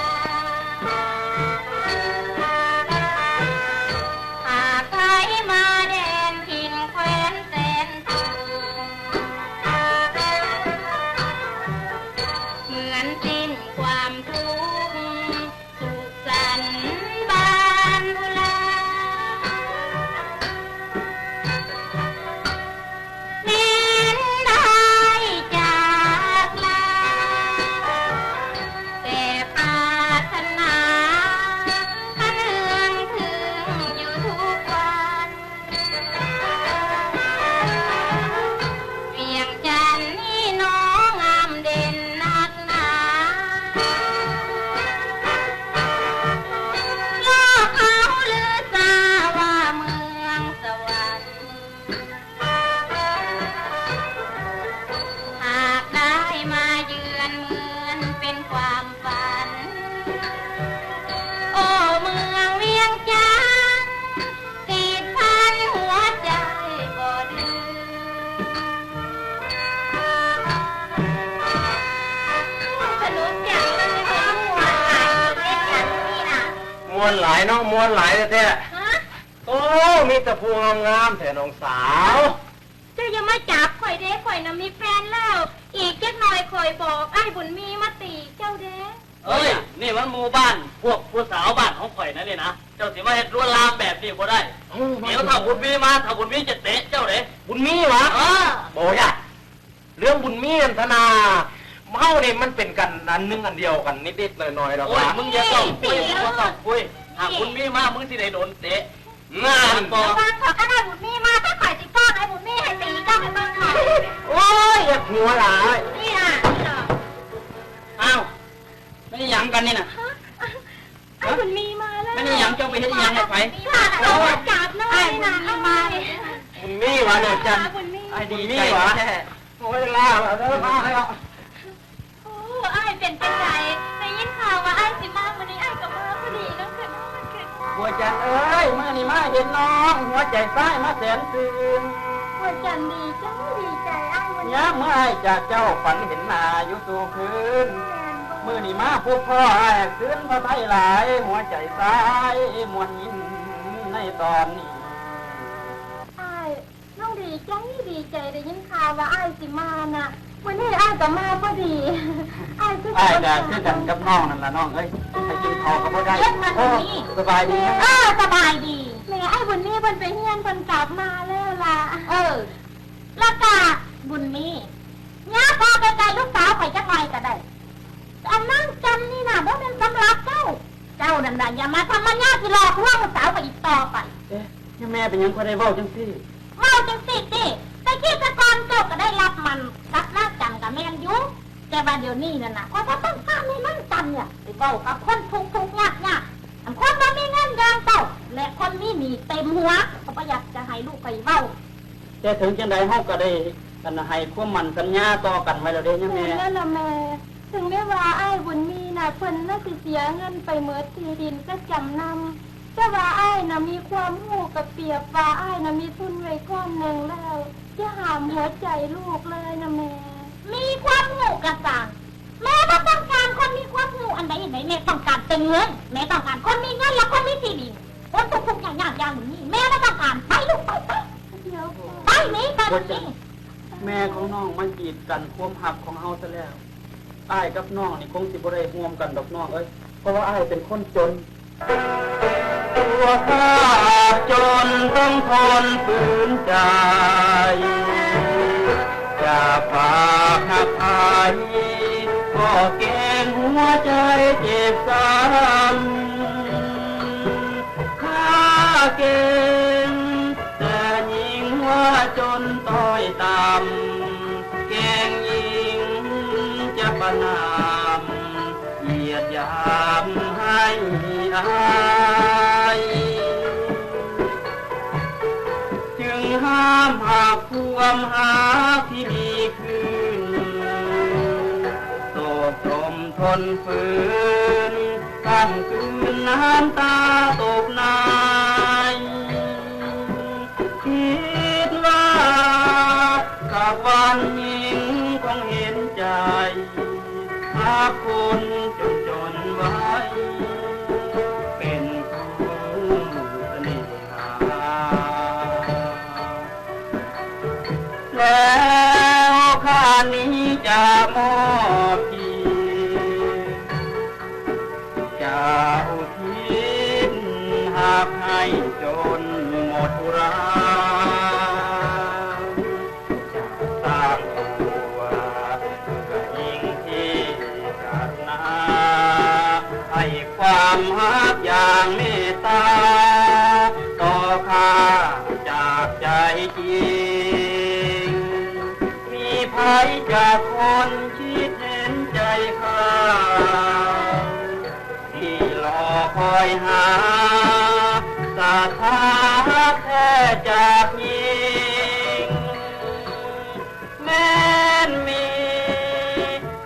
ຫາກໃຜມາແດນຖິ່ນແຄວ້ນແສນສູງ ເໝືອນສິ້ນຄວາມທຸກ ສຸກສັນບານບຸລາ ແມ່ນໄດ້ຈາກລາ ແຕ່ປາດຖະໜາຄັນເຮືອງເຖິງຢູ່ທຸກວັນ ວຽງຈັນນີ້ໜໍງາມເດັ່ນນັກໜາ ໂລກເຮົາລືຊາວ່າເມືອງສະຫວັນ ຫາກໄດ້ມາເຍືອນເໝືອນເປັນຄວາມຝັນ ໂອ້ ເມືອງວຽງຈັນ ຕິດພັນຫົວໃຈບໍ່ລືມ. ສະໜຸກຈັງເລີຍ ມ່ວນຫຼາຍ ເຮັດຫຍັງຢູ່ນີ້ນະ? ມ່ວນຫຼາຍເນາະ ມ່ວນຫຼາຍແທ້ໆ. ຮະ? ໂອ້ ມີແຕ່ຜູ້ງາມໆແທ້ນ້ອງສາວ. ເຈົ້າຢ່າມາຈັບຂ້ອຍເດ້ ຂ້ອຍນະມີແຟນແລ້ວ. ອີກຈັກໜ່ອຍຂ້ອຍບອກອ້າຍບຸນມີມາຕີເຈົ້າເດ້. ເອີຍ ນີ້ມັນໝູ່ບ້ານ ພວກຜູ້ສາວບ້ານຂອງຂ້ອຍນະນີ້ນະ ເຈົ້າຊິມາເຮັດລວນລາມແບບນີ້ບໍ່ໄດ້. ດຽວຖ້າບຸນມີມາ ຖ້າບຸນມີຈະເຕະເຈົ້າເດ້. ບຸນມີຫວາ? ເອີ ບໍ່ຢາກ ເລື່ອງບຸນມີຫັ້ນທະນາ ເຮົານີ້ມັນເປັນກັນອັນໜຶ່ງອັນດຽວກັນນິດໆໜ້ອຍໆດອກ. ໂອ້ຍ ມຶງຢ່າຕ້ອງຄຸຍ ມຶງບໍ່ຕ້ອງຄຸຍ. ຖ້າບຸນມີມາ ມຶງຊິໄດ້ໂດນເຕະ. ນັ້ນ ລະວັງເຖາະ ຄັນອ້າຍບຸນມີມາ ຖ້າຂ້ອຍຊິຟ້ອງອ້າຍບຸນມີໃຫ້ຕີເຈົ້າໃຫ້ເບິ່ງເຖາະ. ໂອ້ຍ ຢ່າຫົວຫຼາຍ. ນີ້ນະ ນີ້ນະ. ອ້າວ ແມ່ນອີ່ຫຍັງກັນນີ້ນະ? ອ້າຍບຸນມີມາແລ້ວ. ແມ່ນອີ່ຫຍັງ? ເຈົ້າໄປເຮັດອີ່ຫຍັງໃຫ້ໃຜ? ມາແລ້ວ ມາຈັບເນາະ. ອ້າຍບຸນມີມາ. ບຸນມີຫວາ ນ້ອງຈັນ? ບຸນມີ. ອ້າຍດີໃຈແທ້. ໂອ້ຍ ລາວເດີ ມາແລ້ວ. ໂອ້ ອ້າຍເປັນຈັ່ງໃດ? ໄດ້ຍິນຂ່າວວ່າອ້າຍຊິມາມື້ນີ້ ອ້າຍກໍມາພໍດີເນາະ. ຂຶ້ນ ຂຶ້ນ. ບົວຈັນເອີຍ ມື້ນີ້ມາເຫັນນ້ອງ ຫົວໃຈຊາຍມາແສນຊື່ນ. ບົວຈັນດີໃຈ ດີໃຈອ້າຍ. ຍາມເມື່ອອ້າຍຈາກເຈົ້າ ຝັນເຫັນໜ້າຢູ່ສູ່ຄືນ. ມື້ນີ້ມາພົບພໍ້ອ້າຍ ຄືນພະໄທຫຼາຍ ຫົວໃຈຊາຍມ່ວນຍິນໃນຕອນນີ້. ອ້າຍ ນ້ອງດີໃຈ ດີໃຈ ໄດ້ຍິນຂ່າວວ່າອ້າຍຊິມານະ. ມື້ນີ້ອ້າຍກໍມາພໍດີ. ອ້າຍຄື ອ້າຍກໍຄືກັນກັບນ້ອງນັ້ນລະນ້ອງເອີຍ. ໄປກິນເຂົ້າກໍບໍ່ໄດ້. ເຮັດມັນນີ້. ສະບາຍດີ. ເອີ ສະບາຍດີ. ແມ່ ອ້າຍບຸນມີເພິ່ນໄປຮຽນ ເພິ່ນກັບມາແລ້ວລະ. ເອີ ລະກະບຸນມີ ຍາບອອກໄກໆລູກສາວຂ້ອຍຈັກໜ່ອຍກໍໄດ້. ອັນນາງຈັນນີ້ນະ ບໍ່ແມ່ນສຳລັບເຈົ້າ. ເຈົ້ານັ້ນນະ ຢ່າມາທຳມະຍາຊິຫຼອກລວງລູກສາວຂ້ອຍອີກຕໍ່ໄປ. ເອະ ຍາແມ່ເປັນຫຍັງຄ່ອຍໄດ້ເວົ້າຈັ່ງຊີ້? ເວົ້າຈັ່ງຊີ້ຕິ ແຕ່ກີ້ແຕ່ກ່ອນເຈົ້າກໍໄດ້ລັບໝັ້ນກັບນາງຈັນກໍແມ່ນຢູ່ ແຕ່ວ່າດຽວນີ້ນັ້ນນະ ຂ້ອຍບໍ່ຕ້ອງການໃຫ້ນາງຈັນນີ້ໄປເວົ້າກັບຄົນທຸກໆຍາກໆ. ອັນຄົນບໍ່ມີເງິນຢ່າງເຈົ້າ ແລະ ຄົນມີໜີ້ເຕັມຫົວ ຂ້ອຍບໍ່ຢາກຈະໃຫ້ລູກຂ້ອຍເວົ້າ. ແຕ່ເຖິງຈັ່ງໃດເຮົາກໍໄດ້ ອັນ ໃຫ້ຄວາມໝັ້ນສັນຍາຕໍ່ກັນໄວ້ແລ້ວເດ້ຍາແມ່. ແມ່ນແລ້ວລະແມ່. ແຕ່ ເພິ່ນນະຊິເສຍເງິນໄປໝົດທີ່ດິນກະຈຳນຳ, ແຕ່ວ່າອ້າຍນະມີຄວາມຮູ້ກະປຽບວ່າອ້າຍນະມີທຶນໄວ້ກ້ອນໜຶ່ງແລ້ວ, ຢ່າຫ້າມຫົວໃຈລູກເລີຍນະແມ່. ມີຄວາມຮູ້ກະຊ່າງ, ແມ່ບໍ່ຕ້ອງການຄົນມີຄວາມຮູ້ອັນໃດໃດ, ແມ່ຕ້ອງການແຕ່ເງິນ, ແມ່ຕ້ອງການຄົນມີເງິນ ແລະ ຄົນມີທີ່ດິນ. ຄົນທຸກໆຍາກໆຢ່າງນີ້ ແມ່ບໍ່ຕ້ອງການ. ໄປລູກ ໄປ ໄປ ໄປໜີ ໄປໜີ. ແມ່ຂອງນ້ອງມາກີດກັນຄວາມຮັກຂອງເຮົາຊະແລ້ວ. ອ້າຍກັບນ້ອງນີ້ຄົງຊິບໍ່ໄດ້ຮ່ວມກັນດອກນ້ອງເອີຍ, ເພາະວ່າອ້າຍເປັນຄົນຈົນ. ຕົວຂ້າຈົນຕ້ອງທົນຝືນໃຈ, ຈາກຝາກຮັກໃຜ ກໍເກງຫົວໃຈເຈັບຊ້ຳ. ຂ້າເກງແຕ່ຍິ່ງວ່າຈົນຕ້ອຍຕ່ຳ, ເກງຍິ່ງຈະປະນາມ ຢຽດຫຍາມໃຫ້ອາຍ. ຈຶ່ງຫ້າມຫາກຄວາມຮັກທີ່ມີຄືນ, ໂສກສົມທົນຝືນ ຄ້ຳຄືນນ້ຳຕາຕົກໃນ. ຄິດວ່າສັກວັນຍິງຄົງເຫັນໃຈ, ຫາກຄົນຈົນໆໄວ້ ເປັນຄູ່ສະເໜ່ຫາ. ແລ້ວຂ້ານີ້ຈະມອບກຽດ, ຈະອຸທິດຮັກໃຫ້ຈົນໝົດອຸຣາ. ຈະສ້າງຕົວເພື່ອຍິງທີ່ກະຣະນາ, ໃຫ້ຄວາມຮັກຢ່າງເມດຕາຕໍ່ຂ້າຈາກໃຈຈິງ. ມີໃຜຈັກຄົນຄິດເຫັນໃຈຂ້າ ທີ່ລໍຄອຍຫາສາທາຮັກແທ້ຈາກຍິງ. ແມ່ນມີ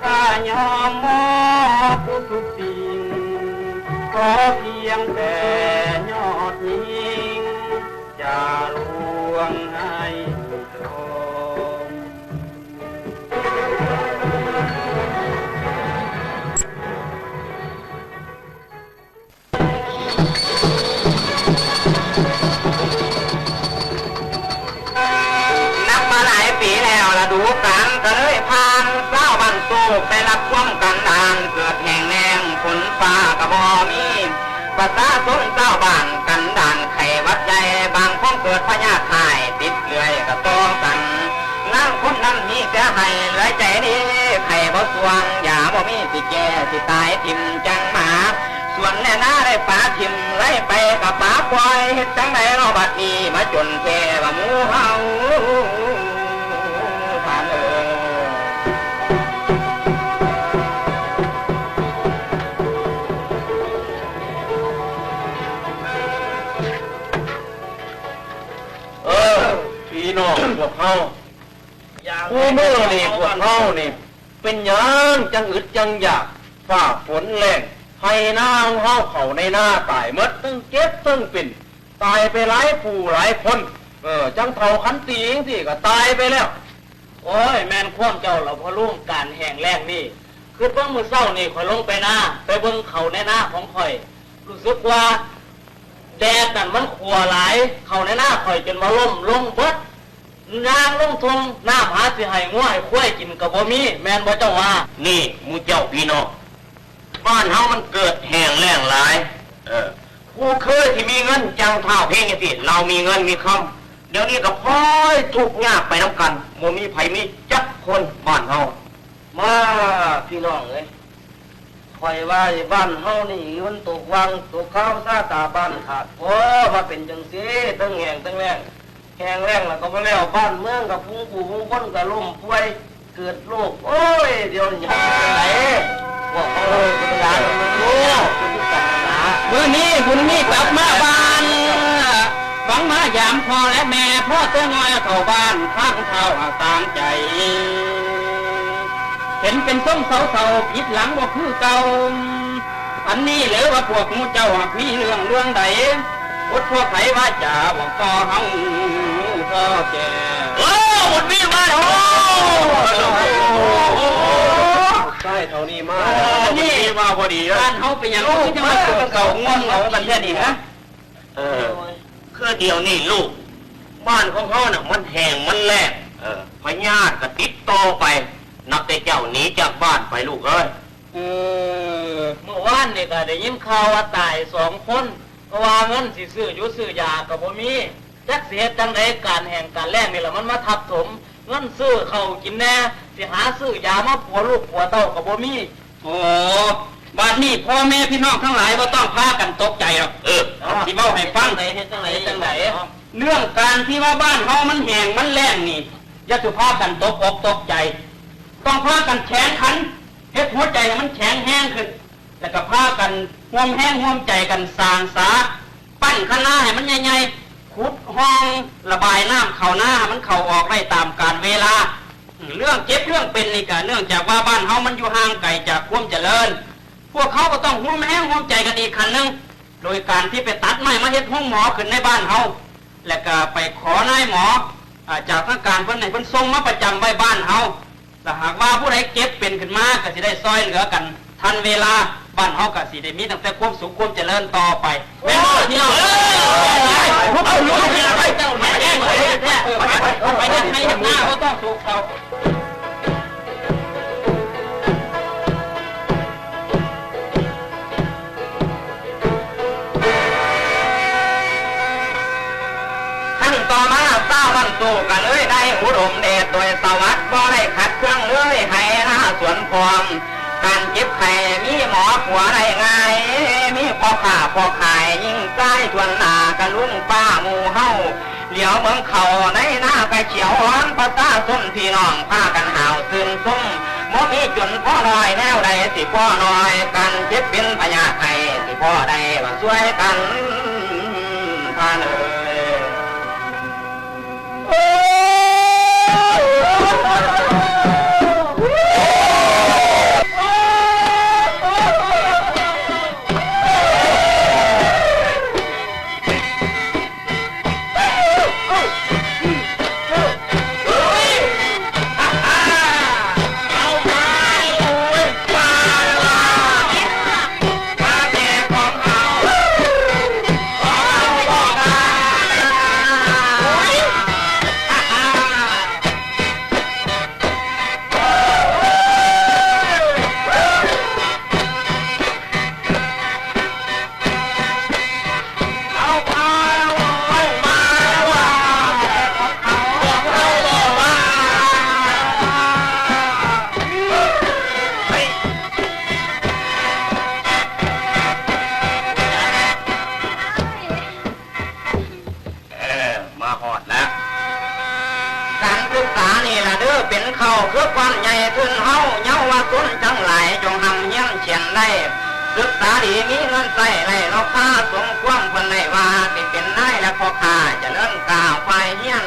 ຂ້າຍອມມອບທຸກໆສິ່ງ, ຂໍພຽງແຕ່ຍອດຍິງຈະລວງໃຫ້ຊົມ. ນັບມາຫຼາຍປີແລ້ວ ລະດູການກະເລີຍຜ່ານ, ຊາວບ້ານໂສກໄດ້ຮັບຄວາມກັນດານ, ເກີດແຫ້ງແລ້ງ ຝົນຟ້າກະບໍ່ມີ, ປະຊາຊົນຊາວບ້ານກັນດານ, ໄຂ້ຫວັດໃຫຍ່ ບາງຄົນເກີດພະຍາດຮ້າຍ ຕິດເລື່ອຍກະຕໍ່ກັນ. ລາງຄົນນັ້ນມີແຕ່ໄຫ້ເຫຼືອໃຈດີ, ໄຂ້ບໍ່ຊ່ວງ ຢາບໍ່ມີຊິແກ້, ຊິຕາຍຖິ້ມຈັ່ງມາ. ສວນແລະນາໄດ້ປະຖິ້ມ, ໄລ່ໄປກະປະປ່ອຍ, ເຮັດຈັ່ງໃດເນາະບັດນີ້ ມາຈົນແທ້ວ່າໝູ່ເຮົາ ທ່ານເອີຍ. ເອີ ພີ່ນ້ອງພວກເຮົາ, ຄູ່ມື້ນີ້ພວກເຮົານີ້ ເປັນຫຍັງຈັ່ງອຶດຈັ່ງຢາກ? ຟ້າຝົນແລ້ງ ໄຮ່ນາຂອງເຮົາ ເຂົ້າໃນນາຕາຍໝົດ, ທັງເຈັບທັງເປັນ, ຕາຍໄປຫຼາຍຜູ້ຫຼາຍຄົນ. ເອີ ຈັ່ງເຖົ້າຂັນຕີຈັ່ງຊີ້ກໍຕາຍໄປແລ້ວ. ໂອ້ຍ ແມ່ນຄວາມເຈົ້າລະພໍ່ລຸງ, ການແຫ້ງແລ້ງນີ້ ຄິດວ່າມື້ເຊົ້ານີ້ຂ້ອຍລົງໄປນາ ໄປເບິ່ງເຂົ້າໃນນາຂອງຂ້ອຍ, ຮູ້ສຶກວ່າແດດນັ້ນມັນຂົ້ວຫຼາຍ, ເຂົ້າໃນນາຂ້ອຍຈົນວ່າລົ້ມລົງເບິດ. ຍ່າງລົງທົ່ງ ນ້ຳຫາຊິໃຫ້ງົວໃຫ້ຄວາຍກິນກໍບໍ່ມີ, ແມ່ນບໍ່ເຈົ້າວ່າ? ນີ້ໝູ່ເຈົ້າພີ່ນ້ອງ, ບ້ານເຮົາມັນເກີດແຫ້ງແລ້ງຫຼາຍ. ເອີ ຜູ້ເຄີຍທີ່ມີເງິນຈັ່ງທ້າວເພງຈັ່ງຊີ້, ລາວມີເງິນມີຄຳ, ດຽວນີ້ກໍພອຍທຸກຍາກໄປນຳກັນ, ບໍ່ມີໃຜມີຈັກຄົນບ້ານເຮົາ. ມາ ພີ່ນ້ອງເອີຍ, ຂ້ອຍວ່າບ້ານເຮົານີ້ມັນຕົກວັງຕົກຄາວຊາຕາບ້ານຂາດບໍ, ມາເປັນຈັ່ງຊີ້ ທັງແຫ້ງທັງແລ້ງ, ແຫ້ງແລ້ງແລ້ວກໍບໍ່ແລ້ວ, ບ້ານເມືອງກໍຝູງຜູ້ຝູງຄົນກໍລົ້ມປ່ວຍເກີດໂລກ. ໂອ້ຍ ດຽວນີ້ເຮັດຈັ່ງໃດ ພວກເຮົາລູກຫຼານ ໂອ້ ຄືກັນນັ້ນລະ. ມື້ນີ້ບຸນມີກັບມາບ້ານ, ຫວັງມາຢາມພໍ່ແລະແມ່, ພໍແຕ່ນ້ອຍເຂົ້າບ້ານ ທາງເຖົ້າຕ່າງໃຈ. ເຫັນເປັນຊົງເຊົາໆ ຜິດຫຼັງບໍ່ຄືເກົ່າ. ອັນນີ້ເລີວ່າພວກໝູ່ເຈົ້າຫາກມີເລື່ອງລວງໃດ ອົດພໍໄຂວາຈາບອກຕໍ່ເຮົາພໍແກ່. ໂອ້ ບຸນມີມາແລ້ວ. ໂອ້ ຊາຍເທົ່ານີ້ມາແລ້ວ. ອັນນີ້ມາພໍດີ ບ້ານເຮົາເປັນຫຍັງຄືຈະມາເອົາງົວເອົາກັນແທ້ນີ້ຮະ? ເອີ ຄືດຽວນີ້ລູກ ບ້ານຂອງເຮົານະ ມັນແຫ້ງມັນແລ້ງ ເອີ ພະຍາດກໍຕິດຕໍ່ໄປ ນັບແຕ່ເຈົ້າໜີຈາກບ້ານໄປລູກເອີຍ. ເອີ ມື້ວານນີ້ກໍໄດ້ຍິນຂ່າວວ່າຕາຍສອງຄົນ ເພາະວ່າເງິນຊິຊື້ຢູ່ຊື້ຢາກໍບໍ່ມີ ຈັກຊິເຮັດຈັ່ງໃດ ການແຫ້ງການແລ້ງນີ້ລະມັນມາທັບຖົມ ເງິນຊື້ເຂົ້າກິນແດ່ ຊິຫາຊື້ຢາມາປົວລູກປົວເຕົ້າກໍບໍ່ມີ. ໂອ້ ບາດນີ້ພໍ່ແມ່ພີ່ນ້ອງທັງຫຼາຍບໍ່ຕ້ອງພາກັນຕົກໃຈດອກ. ເອີ ຊິເວົ້າໃຫ້ຟັງ ເຮັດຈັ່ງໃດ ເຮັດຈັ່ງໃດ? ເລື່ອງການທີ່ວ່າບ້ານເຮົາມັນແຫ້ງມັນແລ້ງນີ້ ຢ່າສູ່ພາກັນຕົກອົກຕົກໃຈ ຕ້ອງພາກັນແຂງຂັນ ເຮັດຫົວໃຈໃຫ້ມັນແຂງແຮງຂຶ້ນ ແລ້ວກໍພາກັນຮ່ວມແຮງຮ່ວມໃຈກັນສ້າງສາ ປັ້ນຄະນາໃຫ້ມັນໃຫຍ່ໆ ຂຸດຮ່ອງລະບາຍນ້ຳເຂົ້ານາໃຫ້ມັນເຂົ້າອອກໄດ້ຕາມການເວລາ. ເລື່ອງເຈັບເລື່ອງເປັນນີ້ກະເນື່ອງຈາກວ່າບ້ານເຮົາມັນຢູ່ຫ່າງໄກຈາກຄວາມຈະເລີນ ພວກເຮົາກໍຕ້ອງຮ່ວມແຮງຮ່ວມໃຈກັນອີກຂັ້ນໜຶ່ງ ໂດຍການທີ່ໄປຕັດໄມ້ມາເຮັດໂຮງໝໍຂຶ້ນໃນບ້ານເຮົາ ແລະກະໄປຂໍນາຍໝໍ ອາ ຈາກທາງການເພິ່ນໃຫ້ເພິ່ນສົ່ງມາປະຈຳໄວ້ບ້ານເຮົາ. ຖ້າຫາກວ່າຜູ້ໃດເຈັບເປັນຂຶ້ນມາ ກໍຊິໄດ້ຊ່ອຍເຫຼືອກັນທັນເວລາ ບ້ານເຮົາກໍຊິໄດ້ມີຕັ້ງແຕ່ຄວາມສຸກຄວາມຈະເລີນຕໍ່ໄປ ແມ່ນບໍ່ພີ່ນ້ອງ? ເອີ ເອົາລູກໄປ ໄປ ໄປ ໄປ ໄປເຮັດໄຮ່ເຮັດນາ ບໍ່ຕ້ອງໂສກເສົ້າ. ຂັ້ນຕໍ່ມາຊາວບ້ານຕູ້ກໍເລີຍໄດ້ອຸດົມເດດໂດຍສະຫວັດ ບໍ່ໄດ້ຂັດເຄືອງເລີຍ ໄຮ່ນາສວນພ້ອມ ການເຈັບໄຂ້ມີໝໍປົວໄດ້ງ່າຍ ມີພໍ່ຄ້າພໍ່ຂາຍຍິງຊາຍ ຖ້ວນໜ້າກະລຸງປ້າໝູ່ເຮົາ ຫຼຽວເບິ່ງເຂົ້າໃນນາກະຂຽວອ່ອນ ປະຊາຊົນພີ່ນ້ອງພາກັນຫາວຊື່ນຊົມ ບໍ່ມີຈົນພໍນ້ອຍ ແນວໃດຊິພໍນ້ອຍ ການເຈັບເປັນພະຍາດໄຂ້ ຊິພໍໄດ້ວ່າຊ່ວຍກັນ ທ່ານເອີຍ. ເອີ ມາຮອດແລ້ວ. ການສຶກສານີ້ລະເດີ ເປັນເຄົ້າຄືກ້ອນໃຫຍ່ທຶນເຮົາ ເຍົາວະຊົນທັງຫຼາຍຈົ່ງຮ່ຳຮຽນຂຽນໄດ້ ສຶກສາດີມີເງິນໃຊ້ໄດ້ເນາະຄ່າ ສົມຄວາມເພິ່ນໄດ້ວ່າ ຊິເປັນນາຍ ແລະ ພໍ່ຄ້າຈະເລີນກ້າວໄຟຮຽນ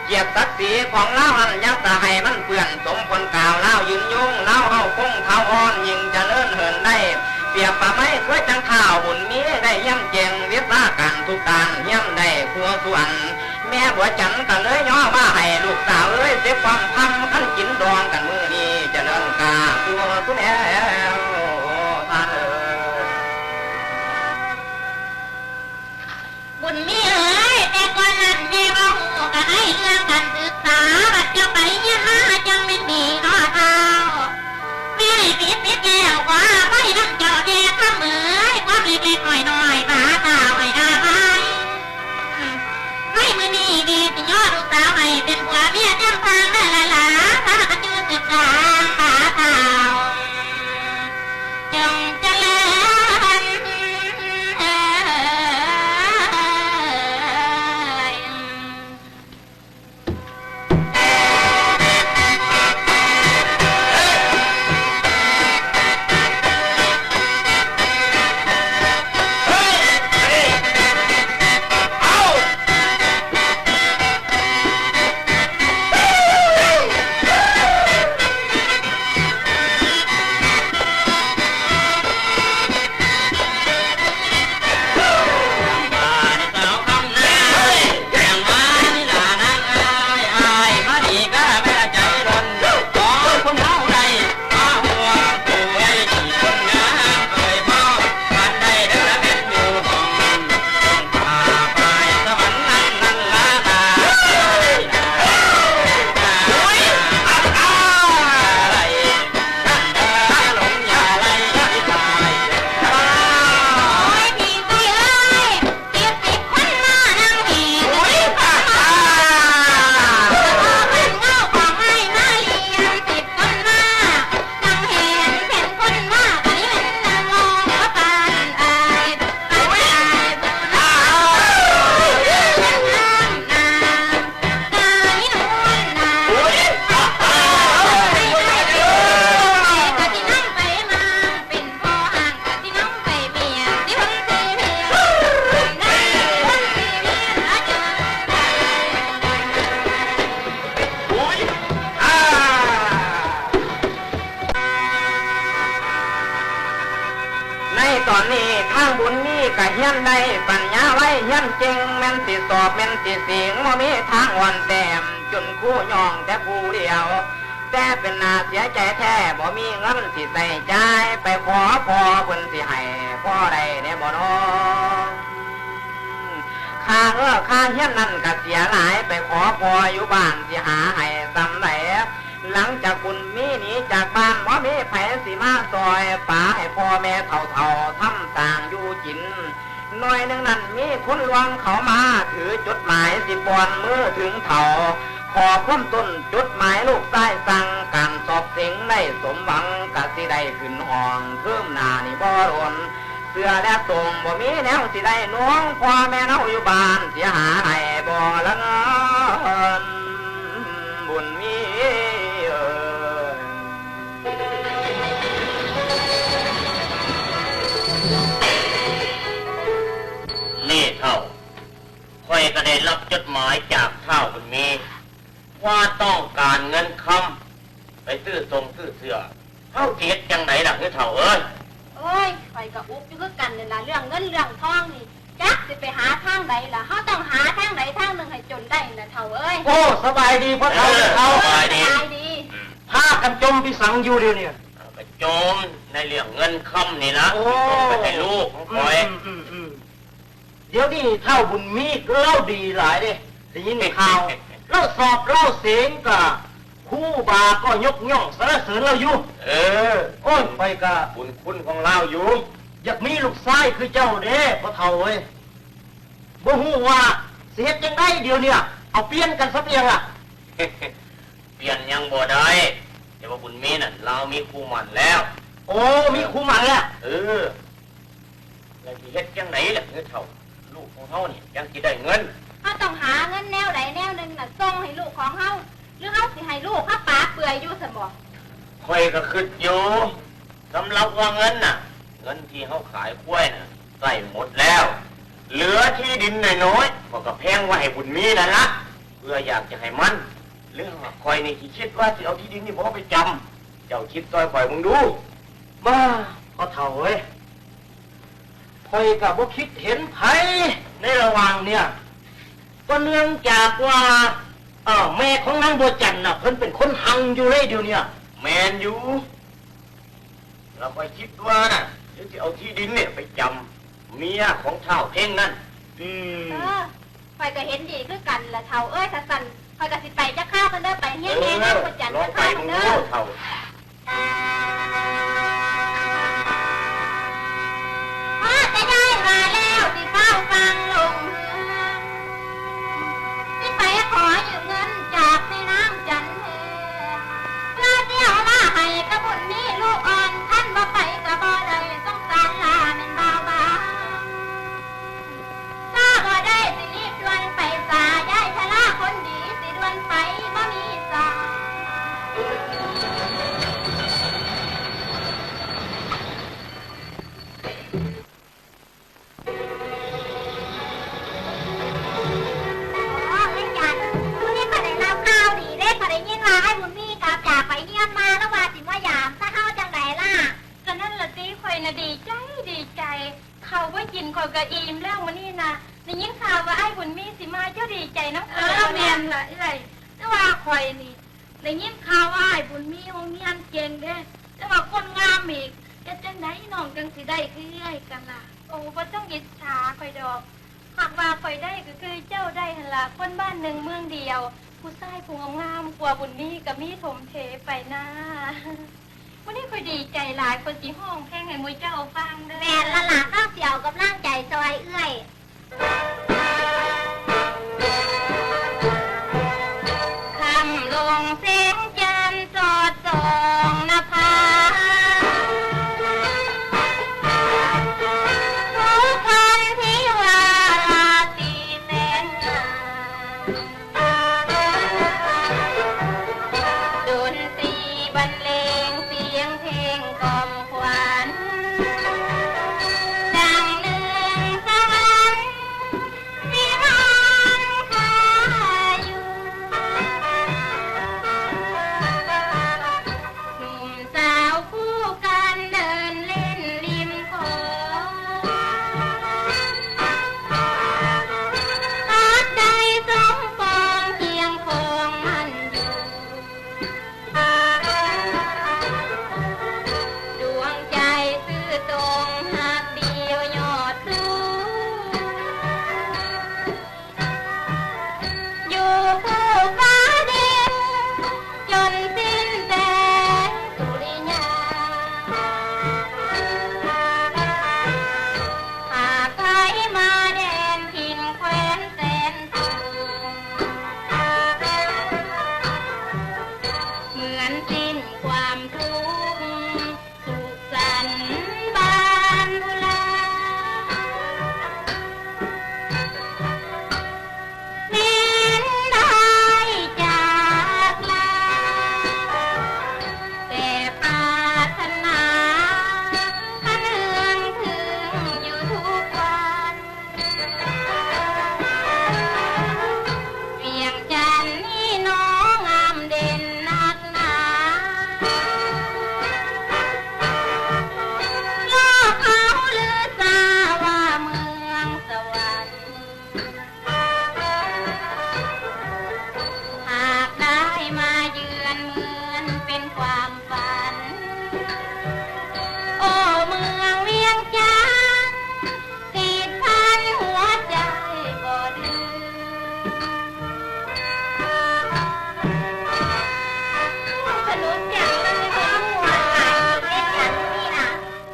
ກຽດສັກສີຂອງລາວຫັ້ນ ຢ່າສະໃຫ້ມັນເປື້ອນ ສົມຜົນກາວລາວຍືນຍົງ ລາວເຮົາຄົງຖາວອນ ຍິ່ງຈະເລີນເຫີນໄດ້ ປຽບປະໄມຄືຈັ່ງຂ້າວບຸນມີ ໄດ້ຮຽນເກັ່ງວິຊາການທຸກດ້ານ ຮຽນໄດ້ຄົວສ່ວນ ແມ່ບົວຈັນກໍເລີຍຍໍມາໃຫ້ລູກສາວເອີຍ ເສພວາມຄຳຄັນກິນດອງກັນມື້ນີ້ ຈະເລີນກ້າວສູ່ແລ້ວທ່ານເອີຍ. ບຸນມີເອີຍ ແຕ່ກ່ອນນັ້ນແມ່ບໍ່ຮູ້ກະໄດ້ເລື່ອງການສຶກສາ ບັດເຈົ້າໄປຮຽນມາຈັ່ງແມ່ນດີເນາະທ້າວ. ແມ່ໄດ້ຜິດຜິດແລ້ວ ຂໍອະໄພນຳເຈົ້າແດ່ຄຳເອີຍ ຄວາມເລັກໆນ້ອຍໆ ບາດທ້າວໃຫ້ອະໄພ. ໃນມື້ນີ້ແມ່ຊິຍໍລູກສາວໃຫ້ເປັນຜົວເມຍແນມທາງເດີຫຼານຫຼາ ພາກັນຢູ່ສຶກສາບາດທ້າວ. ໃນຕອນນີ້ທາງບຸນມີກະຮຽນໄດ້ປັນຍາໄວ ຮຽນເກັ່ງແມ່ນຊິສອບແມ່ນຊິເສັງ ບໍ່ມີທາງອ່ອນແຕ້ມ ຈົນຄູຍ້ອງແຕ່ຜູ້ດຽວ ແຕ່ເປັນໜ້າເສຍໃຈແທ້ ບໍ່ມີເງິນຊິໃຊ້ຈ່າຍ ໄປຂໍພໍ່ເພິ່ນຊິໃຫ້ພໍໄດ້ແດ່ບໍ່ນໍ ຄ່າເອີ່ ຄ່າຮຽນນັ້ນກະເສຍຫຼາຍ ໄປຂໍພໍ່ຢູ່ບ້ານຊິຫາໃຫ້ສ່ຳໃດ ຫຼັງຈາກບຸນມີໜີຈາກບ້ານ ບໍ່ມີໃຜຊິມາຊ່ອຍ ປາໃຫ້ພໍ່ແມ່ເຖົ້າໆ ທຳສ້າງຢູ່ກິນ ໜ້ອຍໜຶ່ງນັ້ນມີຄົນລວງເຂົ້າມາ ຖືຈົດໝາຍຊິປ້ອນມືເຖິງເຖົ້າ ຂໍ້ຄວາມຕົ້ນຈົດໝາຍລູກຊາຍສັ່ງ ການສອບເສັງໄດ້ສົມຫວັງ ກະຊິໄດ້ຂຶ້ນຫ້ອງ ເທີມໜ້ານີ້ບໍ່ດົນ ເສື້ອແລະໂຕ່ງບໍ່ມີແນວຊິໄດ້ນຸ່ງ ພໍ່ແມ່ເຮົາຢູ່ບ້ານຊິຫາໃຫ້ບໍ່ລະເງິນ ບຸນມີເອີຍ. ນີ້ເຖົ້າ ຂ້ອຍກະໄດ້ຮັບຈົດໝາຍຈາກທ້າວບຸນມີ ວ່າຕ້ອງການເງິນຄຳໄປຊື້ຊົງຊື້ເສື້ອ ເຮົາຊິເຮັດຈັ່ງໃດລະເຮີເຖົ້າເອີຍ? ໂອ້ຍ ຂ້ອຍກະອຸກຢູ່ຄືກັນນັ້ນລະ ເລື່ອງເງິນເລື່ອງທອງນີ້ ຈັກຊິໄປຫາທາງໃດລະ ເຮົາຕ້ອງຫາທາງໃດທາງໜຶ່ງໃຫ້ຈົນໄດ້ລະເຖົ້າເອີຍ. ໂອ້ ສະບາຍດີພໍ່ເຖົ້າ. ເອີ ເຖົ້າ ສະບາຍດີ ສະບາຍດີ. ອືມ ພາກັນຈົ່ມໄປສັງຢູ່ດຽວນີ້? ເຮົາກະຈົ່ມໃນເລື່ອງເງິນຄຳນີ້ລະ ໂອ້ ສົ່ງໄປໃຫ້ລູກຂອງຂ້ອຍ. ອືມໆໆ ດຽວນີ້ທ້າວບຸນມີລາວດີຫຼາຍເດ້ ໄດ້ຍິນຂ່າວ ລາວສອບລາວເສັງກະຄູບາກໍຍົກຍ້ອງສັນລະເສີນລາວຢູ່. ເອີ ໂອ້ຍ ຂ້ອຍກະບຸນຄຸນຂອງລາວຢູ່ ຢາກມີລູກຊາຍຄືເຈົ້າເດ້ພໍ່ເຖົ້າເອີຍ. ບໍ່ຮູ້ວ່າຊິເຮັດຈັ່ງໃດດຽວນີ້ ເອົາປ່ຽນກັນຊະເປັນຫຍັງລະ? ປ່ຽນຫຍັງບໍ່ໄດ້ ແຕ່ວ່າບຸນມີນັ້ນລາວມີຄູ່ໝັ້ນແລ້ວ. ໂອ້ ມີຄູ່ໝັ້ນແລ້ວ. ເອີ ແລ້ວຊິເຮັດຈັ່ງໃດລະເຮີເຖົ້າ? ລູກຂອງເຮົານີ້ຈັ່ງຊິໄດ້ເງິນ. ເຮົາຕ້ອງຫາເງິນແນວໃດແນວໜຶ່ງນະ ສົ່ງໃຫ້ລູກຂອງເຮົາ ຫຼືເຮົາຊິໃຫ້ລູກເຮົາປາເປືອຍຢູ່ຊັ້ນບໍ? ຂ້ອຍກະຄຶດຢູ່ ສຳລັບວ່າເງິນນະ ເງິນທີ່ເຮົາຂາຍຄວາຍນະ ໃຊ້ໝົດແລ້ວ ເຫຼືອທີ່ດິນໜ້ອຍໆ ຂ້ອຍກະແພງໄວ້ໃຫ້ບຸນມີນັ້ນລະ ເພື່ອຢາກຈະໃຫ້ມັນ ຫຼືຫາກຂ້ອຍນີ້ຊິຄິດວ່າຊິເອົາທີ່ດິນນີ້ບໍ່ໄປຈຳ ເຈົ້າຄິດຊ່ອຍຂ້ອຍເບິ່ງດູ. ບ້າ ພໍ່ເຖົ້າເອີຍ ຂ້ອຍກະບໍ່ຄິດເຫັນໃຜໃນລະຫວ່າງເນີ້ຍ ກໍເນື່ອງຈາກວ່າ ເອີ ແມ່ຂອງນາງບົວຈັນນະ ເພິ່ນເປັນຄົນຮັ່ງຢູ່ເດ້ດຽວນີ້. ແມ່ນຢູ່ ລະຂ້ອຍຄິດວ່ານະ ດຽວຊິເອົາທີ່ດິນນີ້ໄປຈຳເມຍຂອງທ້າວເພັງນັ້ນ. ອືມ ເອີ ຂ້ອຍກະເຫັນດີຄືກັນລະເຖົ້າເອີຍ. ຄັນຊັ້ນ ຂ້ອຍກະຊິໄປຈັກຄາວກ່ອນເດີ ໄປຮຽນແດ່ນາງບົວຈັນຈັກຄາວກ່ອນເດີ ເຖົ້າ. ພໍແຕ່ຍ້າຍມາແລ້ວຊິຟ້າວຟັ່ງລົງເຮືອ ຊິໄປຂໍຢືມເງິນຈາກແມ່ນາງຈັນແພ ເພື່ອຊິເອົາມາໃຫ້ກະບຸນມີລູກອ່ອນ ຄັນບໍ່ໄປກະບໍ່ໄດ້ ສົງສານຫຼ້າແມ່ນບ່າວບາງ. ຖ້າບໍ່ໄດ້ຊິຣີບດ່ວນໄປສາ ຍາຍຊະລາຄົນດີຊິດ່ວນໄປບໍ່ມີສາ. ອໍ ເອື້ອຍຈັນ ມື້ນີ້ຂ້ອຍໄດ້ຮັບຂ່າວດີເດ້ ຂ້ອຍໄດ້ຍິນວ່າອ້າຍບຸນມີກັບຈາກໄປຮຽນມາ ລາວວ່າຊິມາຢາມຊະ ເຮົາຈັ່ງໃດລະ? ກະນັ້ນລະຕິ ຂ້ອຍນະດີໃຈ ດີໃຈ ເຂົ້າບໍ່ກິນຂ້ອຍກະອີ່ມແລ້ວມື້ນີ້ນະ. ໄດ້ຍິນຂ່າວວ່າອ້າຍບຸນມີຊິມາ ເຈົ້າດີໃຈນຳຂ້ອຍ. ເອີ ແມ່ນລະເອື້ອຍ ແຕ່ວ່າຂ້ອຍນີ້ໄດ້ຍິນຂ່າວວ່າອ້າຍບຸນມີໂຮງຮຽນເກັ່ງເດ້ ແຕ່ວ່າຄົນງາມອີກ ເຮັດຈັ່ງໃດນ້ອງຈັ່ງຊິໄດ້ຄືເອື້ອຍກັນລະ? ໂອ ບໍ່ຕ້ອງອິດສາຂ້ອຍດອກ ຫາກວ່າຂ້ອຍໄດ້ກະຄືເຈົ້າໄດ້ຫັ້ນລະ ຄົນບ້ານໜຶ່ງເມືອງດຽວ ຜູ້ຊາຍຜູ້ງາມໆກວ່າບຸນມີກະມີຖົມເທໄປນາ. ມື້ນີ້ຂ້ອຍດີໃຈຫຼາຍ ຂ້ອຍຊິຮ້ອງເພງໃຫ້ໝູ່ເຈົ້າຟັງເດີ. ແມ່ນລະຫຼານ ນ້ອງຊິເອົາກຳລັງໃຈຊ່ອຍເອື້ອຍ. ຄ່ຳລົງແສງຈັນສອດສ່ອງນະພາ ສຸພັນທິວາລາຕີແສນງາມ ດົນຕີບັນເລງສຽງເພງກ່ອມຂວັນ ດັ່ງໜຶ່ງສະຫວ່າງ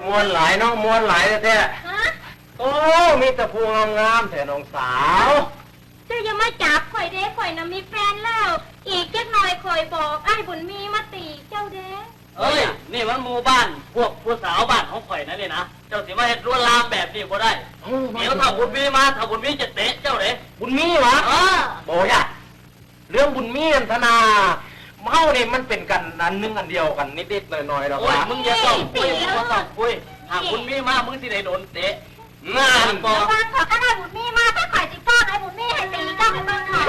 ມ່ວນຫຼາຍເນາະ ມ່ວນຫຼາຍແທ້ໆ. ຮະ? ໂອ້ ມີແຕ່ຜູ້ງາມໆແທ້ນ້ອງສາວ. ເຈົ້າຢ່າມາຈັບຂ້ອຍເດ້ ຂ້ອຍນະມີແຟນແລ້ວ. ອີກຈັກໜ່ອຍຂ້ອຍບອກອ້າຍບຸນມີມາຕີເຈົ້າເດ້. ເອີຍ ນີ້ມັນໝູ່ບ້ານ ພວກຜູ້ສາວບ້ານຂອງຂ້ອຍນະນີ້ນະ. ເຈົ້າຊິມາເຮັດລວນລາມແບບນີ້ບໍ່ໄດ້. ໂອ້ ດຽວຖ້າບຸນມີມາ ຖ້າບຸນມີຈະເຕະເຈົ້າເດ້. ບຸນມີຫວາ? ເອີ ບໍ່ຢາກ ເລື່ອງບຸນມີຫັ້ນທະນາ ເຮົານີ້ມັນເປັນກັນອັນໜຶ່ງອັນດຽວກັນນິດໆໜ້ອຍໆດອກ. ໂອ້ຍ ມຶງຢ່າຕ້ອງຄຸຍ ບໍ່ຕ້ອງຄຸຍ. ຖ້າບຸນມີມາ ມຶງຊິໄດ້ໂດນເຕະ. ນັ້ນບໍ່ ລະວັງເຖາະ ຄັນອ້າຍບຸນມີມາ ຖ້າຂ້ອຍຊິຟ້ອງອ້າຍບຸນມີໃຫ້ຕີເຈົ້າໃຫ້ເບິ່ງເນາະ.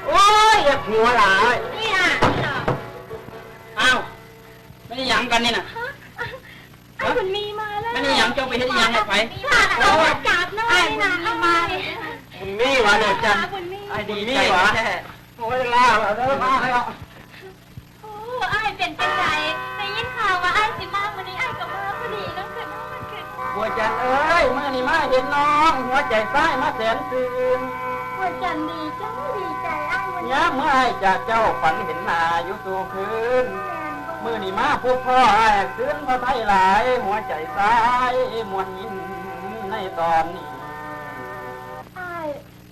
ໂອ້ຍ ຢ່າຫົວຫຼາຍ. ນີ້ນະ ອ້າວ ແມ່ນອີ່ຫຍັງກັນນີ້ນະ? ອ້າຍບຸນມີມາແລ້ວ. ແມ່ນອີ່ຫຍັງ? ເຈົ້າໄປເຮັດອີ່ຫຍັງໃຫ້ໃຜ? ມາແລ້ວ ມາຈັບເນາະ. ອ້າຍບຸນມີມາ. ບຸນມີຫວາ ດອກຈັນ? ອ້າຍບຸນມີຫວາ? ໂອ້ຍ ລາວເດີ ມາແລ້ວ. ໂອ້ ອ້າຍເປັນຈັ່ງໃດ? ໄດ້ຍິນຂ່າວວ່າອ້າຍຊິມາມື້ນີ້ ອ້າຍກໍມາພໍດີເນາະ. ດວງຈັນເອີຍ ມື້ນີ້ມາເຫັນນ້ອງ ຫົວໃຈຊາຍມາແສນຊື່ນ. ດວງຈັນດີໃຈ ດີໃຈອ້າຍ. ຍາມເມື່ອອ້າຍຈາກເຈົ້າ ຝັນເຫັນໜ້າຢູ່ສູ່ຄືນ. ແມ່ນບໍ່? ມື້ນີ້ມາພົບພໍ້ອ້າຍ ຄືນພະໄທຫຼາຍ ຫົວໃຈຊາຍມ່ວນຍິນໃນຕອນນີ້. ອ້າຍ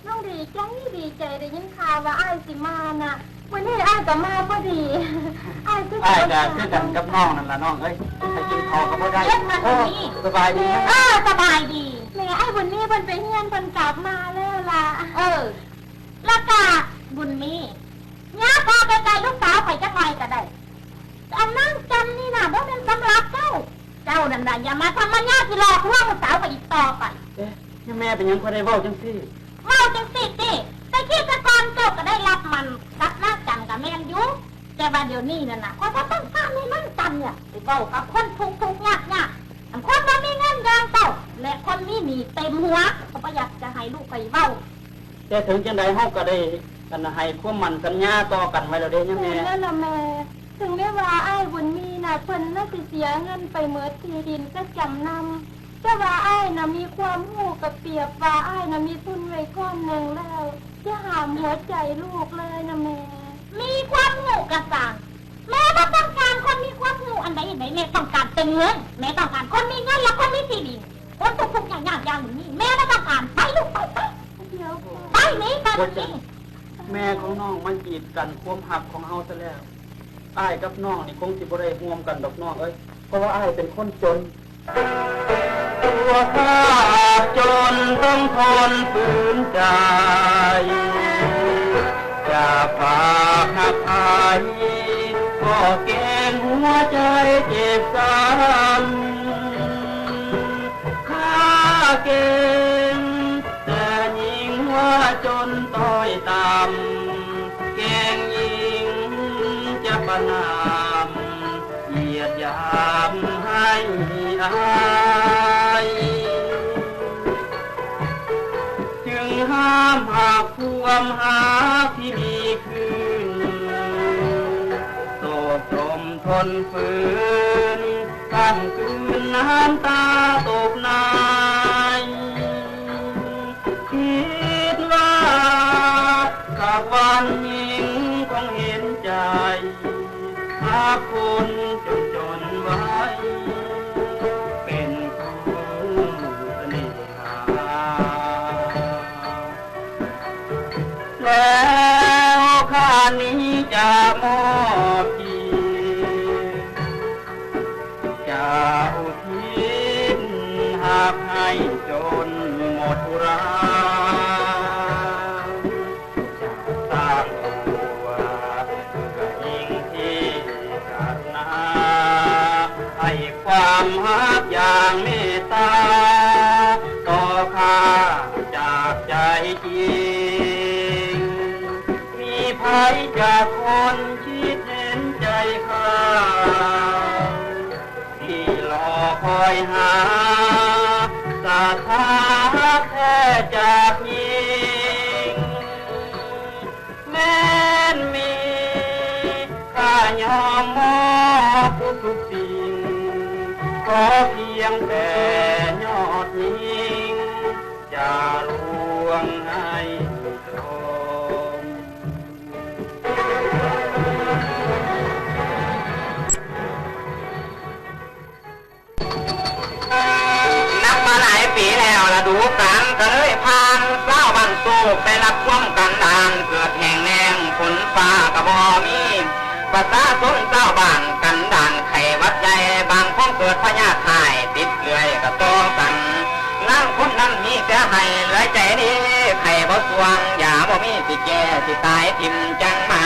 ນ້ອງດີໃຈ ດີໃຈ ໄດ້ຍິນຂ່າວວ່າອ້າຍຊິມານະ. ມື້ນີ້ອ້າຍກໍມາພໍດີ. ອ້າຍຄື ອ້າຍກໍຄືກັນກັບນ້ອງນັ້ນລະນ້ອງເອີຍ. ໄປກິນເຂົ້າກໍບໍ່ໄດ້. ໂອ້ ສະບາຍດີ. ເອີ ສະບາຍດີ. ແມ່ ອ້າຍບຸນມີເພິ່ນໄປຮຽນ ເພິ່ນກັບມາແລ້ວລະ. ເອີ ລະກະບຸນມີ ຍາບອອກໄກໆລູກສາວຂ້ອຍຈັກໜ່ອຍກໍໄດ້. ອັນນາງຈັນນີ້ນະ ບໍ່ແມ່ນສຳລັບເຈົ້າ. ເຈົ້ານັ້ນນະ ຢ່າມາທຳມະຍາຊິຫຼອກລວງລູກສາວຂ້ອຍອີກຕໍ່ໄປ. ເອະ ຍາແມ່ ເປັນຫຍັງຂ້ອຍໄດ້ເວົ້າຈັ່ງຊີ້? ເວົ້າຈັ່ງຊີ້ຕິ ແຕ່ກີ້ແຕ່ກ່ອນເຈົ້າກໍໄດ້ລັບໝັ້ນກັບນາງຈັນກໍແມ່ນຢູ່ ແຕ່ວ່າດຽວນີ້ນັ້ນນະ ຂ້ອຍບໍ່ຕ້ອງການໃຫ້ນາງຈັນນີ້ໄປເວົ້າກັບຄົນທຸກໆຍາກໆ ອັນຄົນບໍ່ມີເງິນຢ່າງເຈົ້າ ແລະ ຄົນມີໜີ້ເຕັມຫົວ ຂ້ອຍບໍ່ຢາກຈະໃຫ້ລູກຂ້ອຍເວົ້າ. ແຕ່ເຖິງຈັ່ງໃດເຮົາກໍໄດ້ ອັນ ໃຫ້ຄວາມໝັ້ນສັນຍາຕໍ່ກັນໄວ້ແລ້ວເດ້ຍາແມ່. ແມ່ນແລ້ວລະແມ່. ເຖິງແມ່ນວ່າອ້າຍບຸນມີນະ ເພິ່ນນະຊິເສຍເງິນໄປໝົດທີ່ດິນກະຈຳນຳ ແຕ່ວ່າອ້າຍນະມີຄວາມຮູ້ ກໍປຽບວ່າອ້າຍນະມີທຶນໄວ້ກ້ອນໜຶ່ງແລ້ວ ຢ່າຫາມຫົວໃຈລູກເລີຍນະແມ່. ມີຄວາມຮູ້ກະຊ່າງ ແມ່ບໍ່ຕ້ອງການຄົນມີຄວາມຮູ້ອັນໃດໃດ ແມ່ຕ້ອງການແຕ່ເງິນ. ແມ່ຕ້ອງການຄົນມີເງິນ ແລະ ຄົນມີທີ່ດິນ. ຄົນທຸກໆຍາກໆຢ່າງນີ້ ແມ່ບໍ່ຕ້ອງການ. ໄປລູກ ໄປ ໄປ ໄປໜີ ໄປໜີ. ແມ່ຂອງນ້ອງມາກີດກັນຄວາມຮັກຂອງເຮົາຊະແລ້ວ. ອ້າຍກັບນ້ອງນີ້ຄົງຊິບໍ່ໄດ້ຮ່ວມກັນດອກນ້ອງເອີຍ ເພາະວ່າອ້າຍເປັນຄົນຈົນ. ຕົວຂ້າຈົນຕ້ອງທົນຝືນໃຈ ຈາກປາກຮັກໃຜ ກໍເກງຫົວໃຈເຈັບຊ້ຳ. ຂ້າເກງແຕ່ຍິງວ່າຈົນຕ້ອຍຕ່ຳ ເກງຍິງຈະປະນາມ ຢຽດຫຍາມໃຫ້ອາຍ ຈຶ່ງຫ້າມຮັກຄວາມຮັກທີ່ມີຄືນ ໂສກສົມທົນຝືນ ກ້ຳກືນນ້ຳຕາຕົກໃນ. ຄິດວ່າສັກວັນຍິງຄົງເຫັນໃຈ ຮັກຄົນຈົນໆໄວ້ ເປັນຄູ່ສະເໜ່ຫາ ແລ້ວຂ້ານີ້ຈະມອບກຽດ ຈະອຸທິດຮັກໃຫ້ຈົນໝົດທຸລາ ຈະສ້າງຕົວເພື່ອຍິງທີ່ປາດຖະໜາ ໃຫ້ຄວາມຮັກຢ່າງເມດຕາ ຕໍ່ຂ້າຈາກໃຈຈິງ. ມີໃຜຈັກຄົນຄິດເຫັນໃຈຂ້າ ທີ່ລໍຄອຍຫາ ສະຖານຮັກແທ້ຈາກຍິງ ແມ່ນມີ ຂ້າຍອມມອບທຸກໆສິ່ງ ຂໍພຽງແຕ່ຍອດຍິງ ຈະລວງໃຫ້ຕົນ. ປະຊາຊົນຊາວບ້ານກັນດານໄຂ້ຫວັດໃຫຍ່ ບາງຄົນເກີດພະຍາດຮ້າຍຕິດເລື້ອຍກໍຕໍ່ກັນ ລາງຄົນນັ້ນມີແຕ່ໄຫ້ເຫຼືອໃຈດີ ໄຂ້ບໍ່ຊ່ວງ ຢາບໍ່ມີຊິແກ້ ຊິຕາຍຖິ້ມຈັ່ງມາ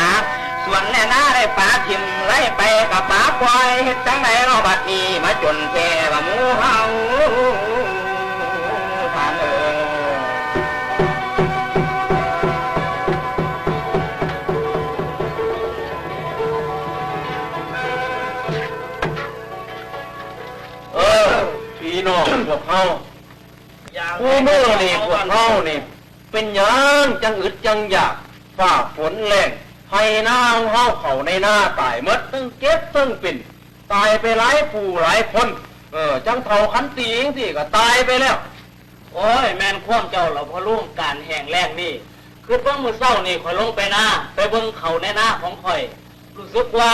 ສວນແລະນາໄດ້ປະຖິ້ມ ໄລ່ໄປກໍປະປ່ອຍ ເຮັດຈັ່ງໃດເນາະບັດນີ້ ມາຈົນແທ້ວ່າໝູ່ເຮົາ ທ່ານເອີຍ. ເອີ ພີ່ນ້ອງພວກເຮົາ ຄູ່ມື້ນີ້ພວກເຮົານີ້ ເປັນຫຍັງຈັ່ງອຶດຈັ່ງຢາກ ຟ້າຝົນແລ້ງ ໄຮ່ນາຂອງເຮົາ ເຂົ້າໃນນາຕາຍໝົດ ທັງເຈັບທັງເປັນ ຕາຍໄປຫຼາຍຜູ້ຫຼາຍຄົນ ເອີ ຈັ່ງເຖົ້າຂັນຕີຈັ່ງຊີ້ກໍຕາຍໄປແລ້ວ. ໂອ້ຍ ແມ່ນຄວາມເຈົ້າລະພໍ່ລຸງ ການແຫ້ງແລ້ງນີ້ ຄິດວ່າມື້ເຊົ້ານີ້ຂ້ອຍລົງໄປນາ ໄປເບິ່ງເຂົ້າໃນນາຂອງຂ້ອຍ ຮູ້ສຶກວ່າ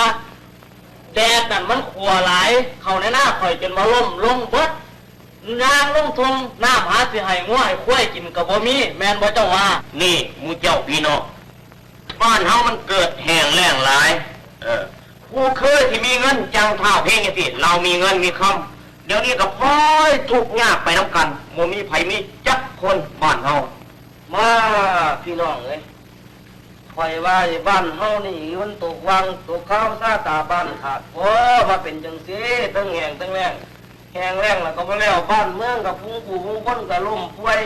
ແດດນັ້ນມັນຂົ້ວຫຼາຍ ເຂົ້າໃນນາຂ້ອຍຈົນວ່າລົ້ມລົງເບິດ ຍ່າງລົງທົ່ງ ນ້ຳຫາຊິໃຫ້ງົວໃຫ້ຄວາຍກິນກໍບໍ່ມີ ແມ່ນບໍ່ເຈົ້າວ່າ? ນີ້ໝູ່ເຈົ້າພີ່ນ້ອງ ບ້ານເຮົາມັນເກີດແຫ້ງແລ້ງຫຼາຍ ເອີ ຜູ້ເຄີຍທີ່ມີເງິນ ຈັ່ງທ້າວເພັງຈັ່ງຊີ້ ລາວມີເງິນມີຄຳ ດຽວນີ້ກໍພອຍທຸກຍາກໄປນຳກັນ ບໍ່ມີໃຜມີຈັກຄົນບ້ານເຮົາ. ມາ ພີ່ນ້ອງເອີຍ ຂ້ອຍວ່າບ້ານເຮົານີ້ມັນຕົກວັງຕົກຄາວຊາຕາບ້ານຂາດ ໂອ້ ມາເປັນຈັ່ງຊີ້ ທັງແຫ້ງທັງແລ້ງ ແຫ້ງແລ້ງແລ້ວກໍບໍ່ແລ້ວ ບ້ານເມືອງກໍຝູງຜູ້ຝູງຄົນກໍລົ້ມປ່ວຍ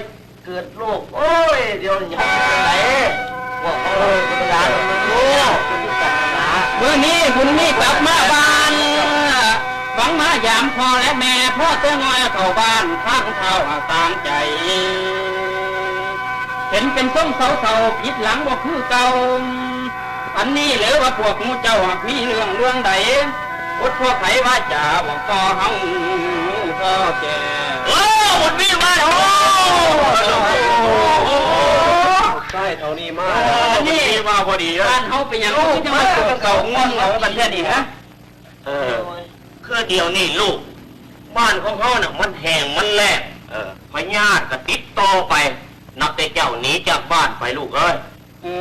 ເກີດໂລກ ໂອ້ຍ ດຽວນີ້ເຮົາຊິຈັ່ງໃດ ພວກເຮົາເລີຍບໍ່ໄດ້ ໂອ້ ຄືກັນນະ. ມື້ນີ້ບຸນມີກັບມາບ້ານ ຫວັງມາຢາມພໍ່ແລະແມ່ ພໍແຕ່ງ່ອຍເຂົ້າບ້ານ ທາງເທົ້າສາງໃຈ ເຫັນເປັນຊົງເສົ້າໆ ຜິດຫຼັງບໍ່ຄືເກົ່າ ອັນນີ້ເລີວ່າພວກໝູ່ເຈົ້າ ຫາກມີເລື່ອງລວງໃດ ບົດພວກໃຜວາຈາບອກຕໍ່ເຮົາພໍແກ່ ເອີ ບຸນມີມາແລ້ວ ໂອ້ ຊາຍເຖົ້ານີ້ມາ ອັນນີ້ມາພໍດີເລີຍ ບ້ານເຮົາເປັນຫຍັງຄືຈັ່ງມາຕົກເສົ້າງ່ວງເຫງົາກັນແທ້ນີ້ຮະ? ເອີ ຄືດຽວນີ້ລູກ ບ້ານຂອງເຮົານະມັນແຫ້ງມັນແລ້ງ ເອີ ພະຍາດກໍຕິດຕໍ່ໄປ ນັບແຕ່ເຈົ້າໜີຈາກບ້ານໄປລູກເອີຍ. ເອີ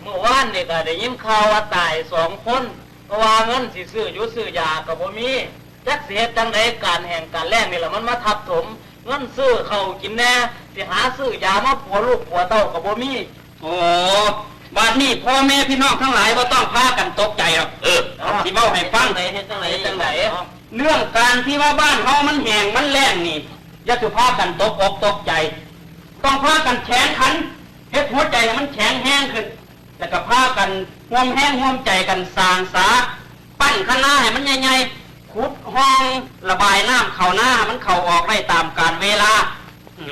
ມື້ວານນີ້ກໍໄດ້ຍິນຂ່າວວ່າຕາຍສອງຄົນ ເພາະວ່າເງິນຊິຊື້ຢູ່ຊື້ຢາກໍບໍ່ມີ ຈັກຊິເຮັດຈັ່ງໃດ ການແຫ້ງການແລ້ງນີ້ລະມັນມາທັບຖົມ ເງິນຊື້ເຂົ້າກິນແດ່ ຊິຫາຊື້ຢາມາປົວລູກປົວເຕົ້າກໍບໍ່ມີ. ໂອ້ ບາດນີ້ພໍ່ແມ່ພີ່ນ້ອງທັງຫຼາຍບໍ່ຕ້ອງພາກັນຕົກໃຈດອກ ເອີ ຊິເວົ້າໃຫ້ຟັງ ເຮັດຈັ່ງໃດ ເຮັດຈັ່ງໃດ ເລື່ອງການທີ່ວ່າບ້ານເຮົາມັນແຫ້ງມັນແລ້ງນີ້ ຢ່າສູ່ພາກັນຕົກອົກຕົກໃຈ ຕ້ອງພາກັນແຂງຂັນ ເຮັດຫົວໃຈໃຫ້ມັນແຂງແຮງຂຶ້ນ ແລ້ວກໍພາກັນຮ່ວມແຮງຮ່ວມໃຈກັນສ້າງສາ ປັ້ນຄະນາໃຫ້ມັນໃຫຍ່ໆ ຂຸດຮ່ອງລະບາຍນ້ຳເຂົ້ານາໃຫ້ມັນເຂົ້າອອກໄດ້ຕາມການເວລາ.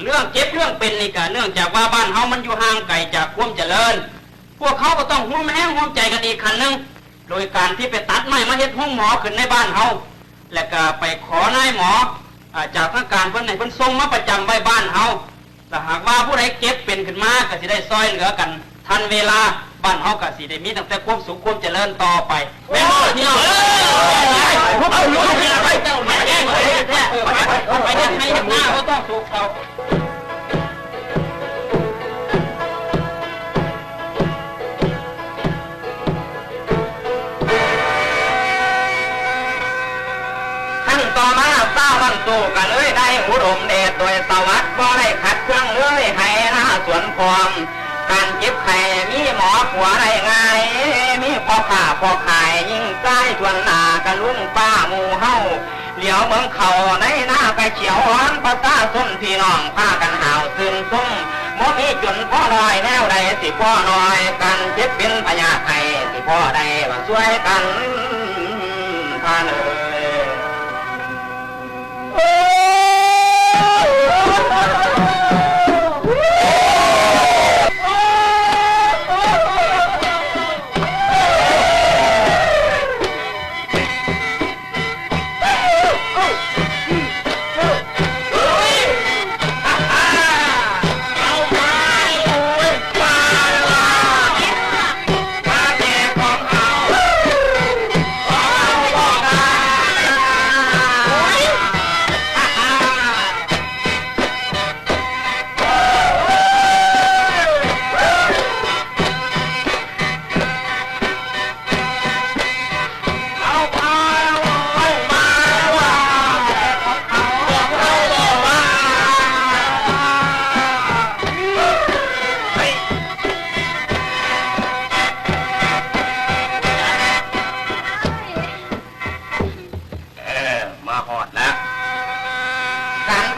ເລື່ອງເຈັບເລື່ອງເປັນນີ້ກະເນື່ອງຈາກວ່າບ້ານເຮົາມັນຢູ່ຫ່າງໄກຈາກຄວາມຈະເລີນ ພວກເຮົາກໍຕ້ອງຮ່ວມແຮງຮ່ວມໃຈກັນອີກຂັ້ນໜຶ່ງ ໂດຍການທີ່ໄປຕັດໄມ້ມາເຮັດໂຮງໝໍຂຶ້ນໃນບ້ານເຮົາ ແລ້ວກະໄປຂໍນາຍໝໍ ອາ ຈາກທາງການເພິ່ນໃຫ້ເພິ່ນສົ່ງມາປະຈຳໄວ້ບ້ານເຮົາ ຖ້າຫາກວ່າຜູ້ໃດເຈັບເປັນຂຶ້ນມາ ກໍຊິໄດ້ຊ່ອຍເຫຼືອກັນທັນເວລາ ບ້ານເຮົາກໍຊິໄດ້ມີຕັ້ງແຕ່ຄວາມສຸກຄວາມຈະເລີນຕໍ່ໄປ ແມ່ນບໍ່ພີ່ນ້ອງ? ເອີ ເອົາລູກນີ້ໄປ ໄປເຮັດໄຮ່ເຮັດນາ ບໍ່ຕ້ອງໂສກເສົ້າ. ຄັ້ງຕໍ່ມາ ຊາວບ້ານຕູ້ກໍເລີຍໄດ້ອຸດົມເດດໂດຍສະຫວັດ ບໍ່ໄດ້ຂັດເຄືອງເລີຍ ໄຮ່ນາສວນພ້ອມ ການເຈັບໄຂ້ມີໝໍປົວໄດ້ງ່າຍ ມີພໍ່ຄ້າພໍ່ຂາຍຍິງຊາຍ ຊວນໜ້າກະລຸງປ້າໝູ່ເຮົາ ຫຼຽວເບິ່ງເຂົ້າໃນນາກະຂຽວອ່ອນ ປະຊາຊົນພີ່ນ້ອງພາກັນຫາວຊື່ນຊົມ ບໍ່ມີຈົນພໍນ້ອຍ ແນວໃດຊິພໍນ້ອຍ ການເຈັບເປັນພະຍາດໄຂ້ ຊິພໍໄດ້ວ່າຊ່ວຍກັນ ທ່ານເອີຍ.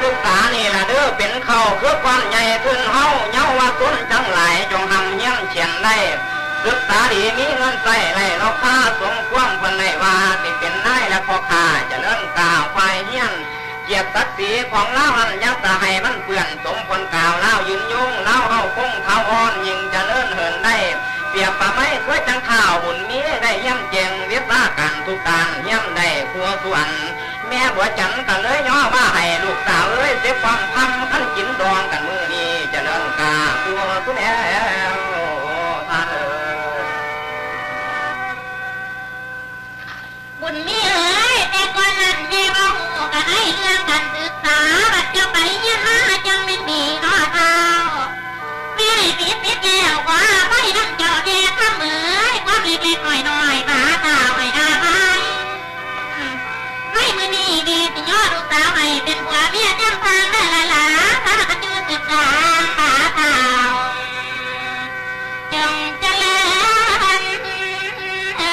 ສຶກສານີ້ລະເດີ ເປັນເຄົ້າຄືກ້ອນໃຫຍ່ທຶນເຮົາ ເຍົາວະຊົນທັງຫຼາຍ ຈົ່ງຮ່ຳຮຽນຂຽນໄດ້ ສຶກສາດີມີເງິນໃຊ້ໄດ້ ລາຄາສົມຄວນເພິ່ນໄດ້ວ່າ ຊິເປັນນາຍ ແລະ ພໍ່ຄ້າ ຈະເລີນກ້າວໄຂວ່ຮຽນ ກຽດສັກສີຂອງລາວນັ້ນ ຢ່າສະໃຫ້ມັນເປື້ອນ ສົມຜົນກາວລາວຍືນຍົງ ລາວເຮົາຄົງຖາວອນ ຍິ່ງຈະເລີນເຫີນໄດ້ ປຽບປະໄມຄືຈັ່ງຂ້າວບຸນມີ ໄດ້ຮຽນເກັ່ງວິຊາການທຸກດ້ານ ຮຽນໄດ້ຄົວສ່ວນ ແມ່ບົວຈັນກໍເລີຍຍໍມາໃຫ້ລູກສາວເອີຍ ເສຍຄວາມຄຳຄັນກິນດອງກັນມື້ນີ້ ຈະເລີນກ້າວຕົວສຸແນວທ່ານເອີຍ. ບຸນມີເອີຍ ແຕ່ກ່ອນນັ້ນແມ່ບໍ່ຮູ້ກະໄດ້ເລື່ອງການສຶກສາ ບັດເຈົ້າໄປຮຽນມາຈັ່ງແມ່ນດີເນາະທ້າວ. ແມ່ໄດ້ຕິດຕິດແກ້ວຄວ້າໄວ້ນຳເຈົ້າແດ່ຄຳເອີຍ ຄວາມເລັກໆນ້ອຍໆ ພາທ້າວໃຫ້ອາໄພ. ໃນມື້ນີ້ແມ່ຊິຍໍລູກສາວໃຫ້ເປັນຜົວເມຍນຳທາງເດີຫຼານຫຼາ ພາກັນຢູ່ສຶກສາ ພາທ້າວ ຈົ່ງຈະເລີນເອີຍ.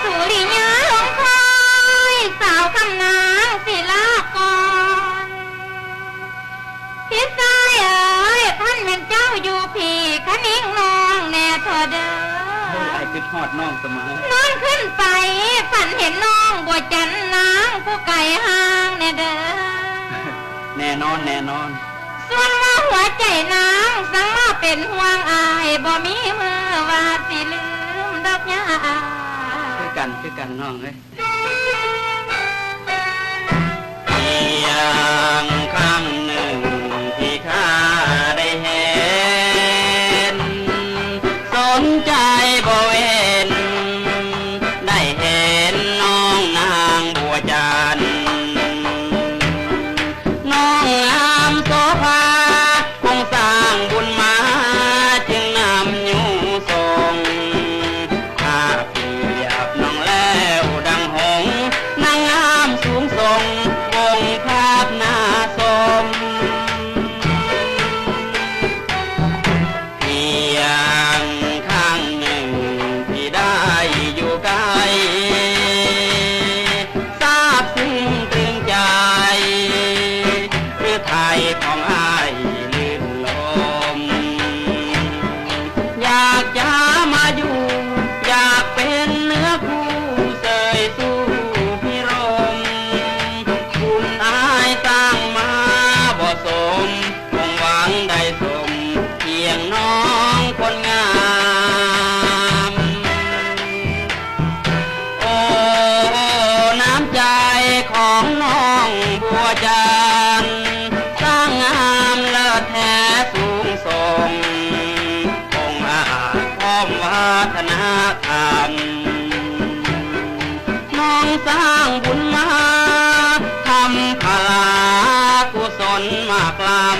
ສຸລິຍາລົງຄອຍ ສາວຄຳນາງສິລາກອນ. ພີ່ຊາຍເອີຍ ຄັນແມ່ນເຈົ້າຢູ່ພີ້ ຄະນິງນ້ອງແດ່ທໍ່ເດີ. ໂອ້ຍ ອ້າຍຄິດຮອດນ້ອງສະເໝີ. ນອນຄືນໄປ ຝັນເຫັນນ້ອງບົວຈັນ ນາງຜູ້ໄກຫ່າງແດ່ເດີ. ແນ່ນອນ ແນ່ນອນ. ສ່ວນວ່າຫົວໃຈນາງ ສັງມາເປັນຫ່ວງອ້າຍ ບໍ່ມີມື້ວ່າຊິລືມດອກຍາ. ຄືກັນ ຄືກັນນ້ອງເອີຍ. ພຽງຄັ້ງໜຶ່ງທີ່ຂ້າໄດ້ເຫັນ ສົນໃຈບໍ່ເວັ້ນ ໄດ້ເຫັນນ້ອງນາງບົວຈັນ ນ້ອງງາມໂສພາ ຄົງສ້າງບຸນມາ ຈຶ່ງນຳຢູ່ສົ່ງ. ຖ້າປຽບນ້ອງແລ້ວດັ່ງຫົງ ນາງງາມສູງສົ່ງ ວົງພາບໜ້າຊົມ. ພຽງຄັ້ງໜຶ່ງທີ່ໄດ້ າທະນາທຳ ນ້ອງສ້າງບຸນມາ ທຳພະລາກຸສົນມາກລ້ຳ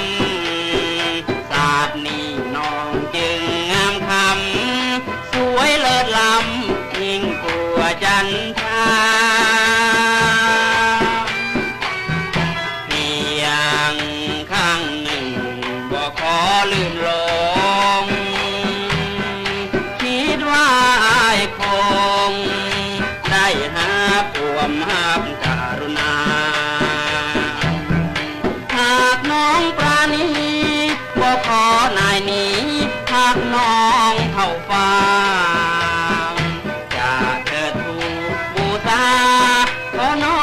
ຊາດນີ້ນ້ອງຈຶ່ງງາມຄຳ ສວຍເລີດລ້ຳຍິ່ງກວ່າຈັນທາ ພຽງຄັ້ງໜຶ່ງບໍ່ຂໍລືມລົງ ຄິດວ່າອ້າຍຄົງໄດ້ຮັບຄວາມຮັກກະລຸນາ ຫາກນ້ອງປານີ ບໍ່ຂໍນາຍໜີ ຮັກນ້ອງເທົ່າຟ້າ ຈະເທີດທູດບູຊາ ຂໍນ້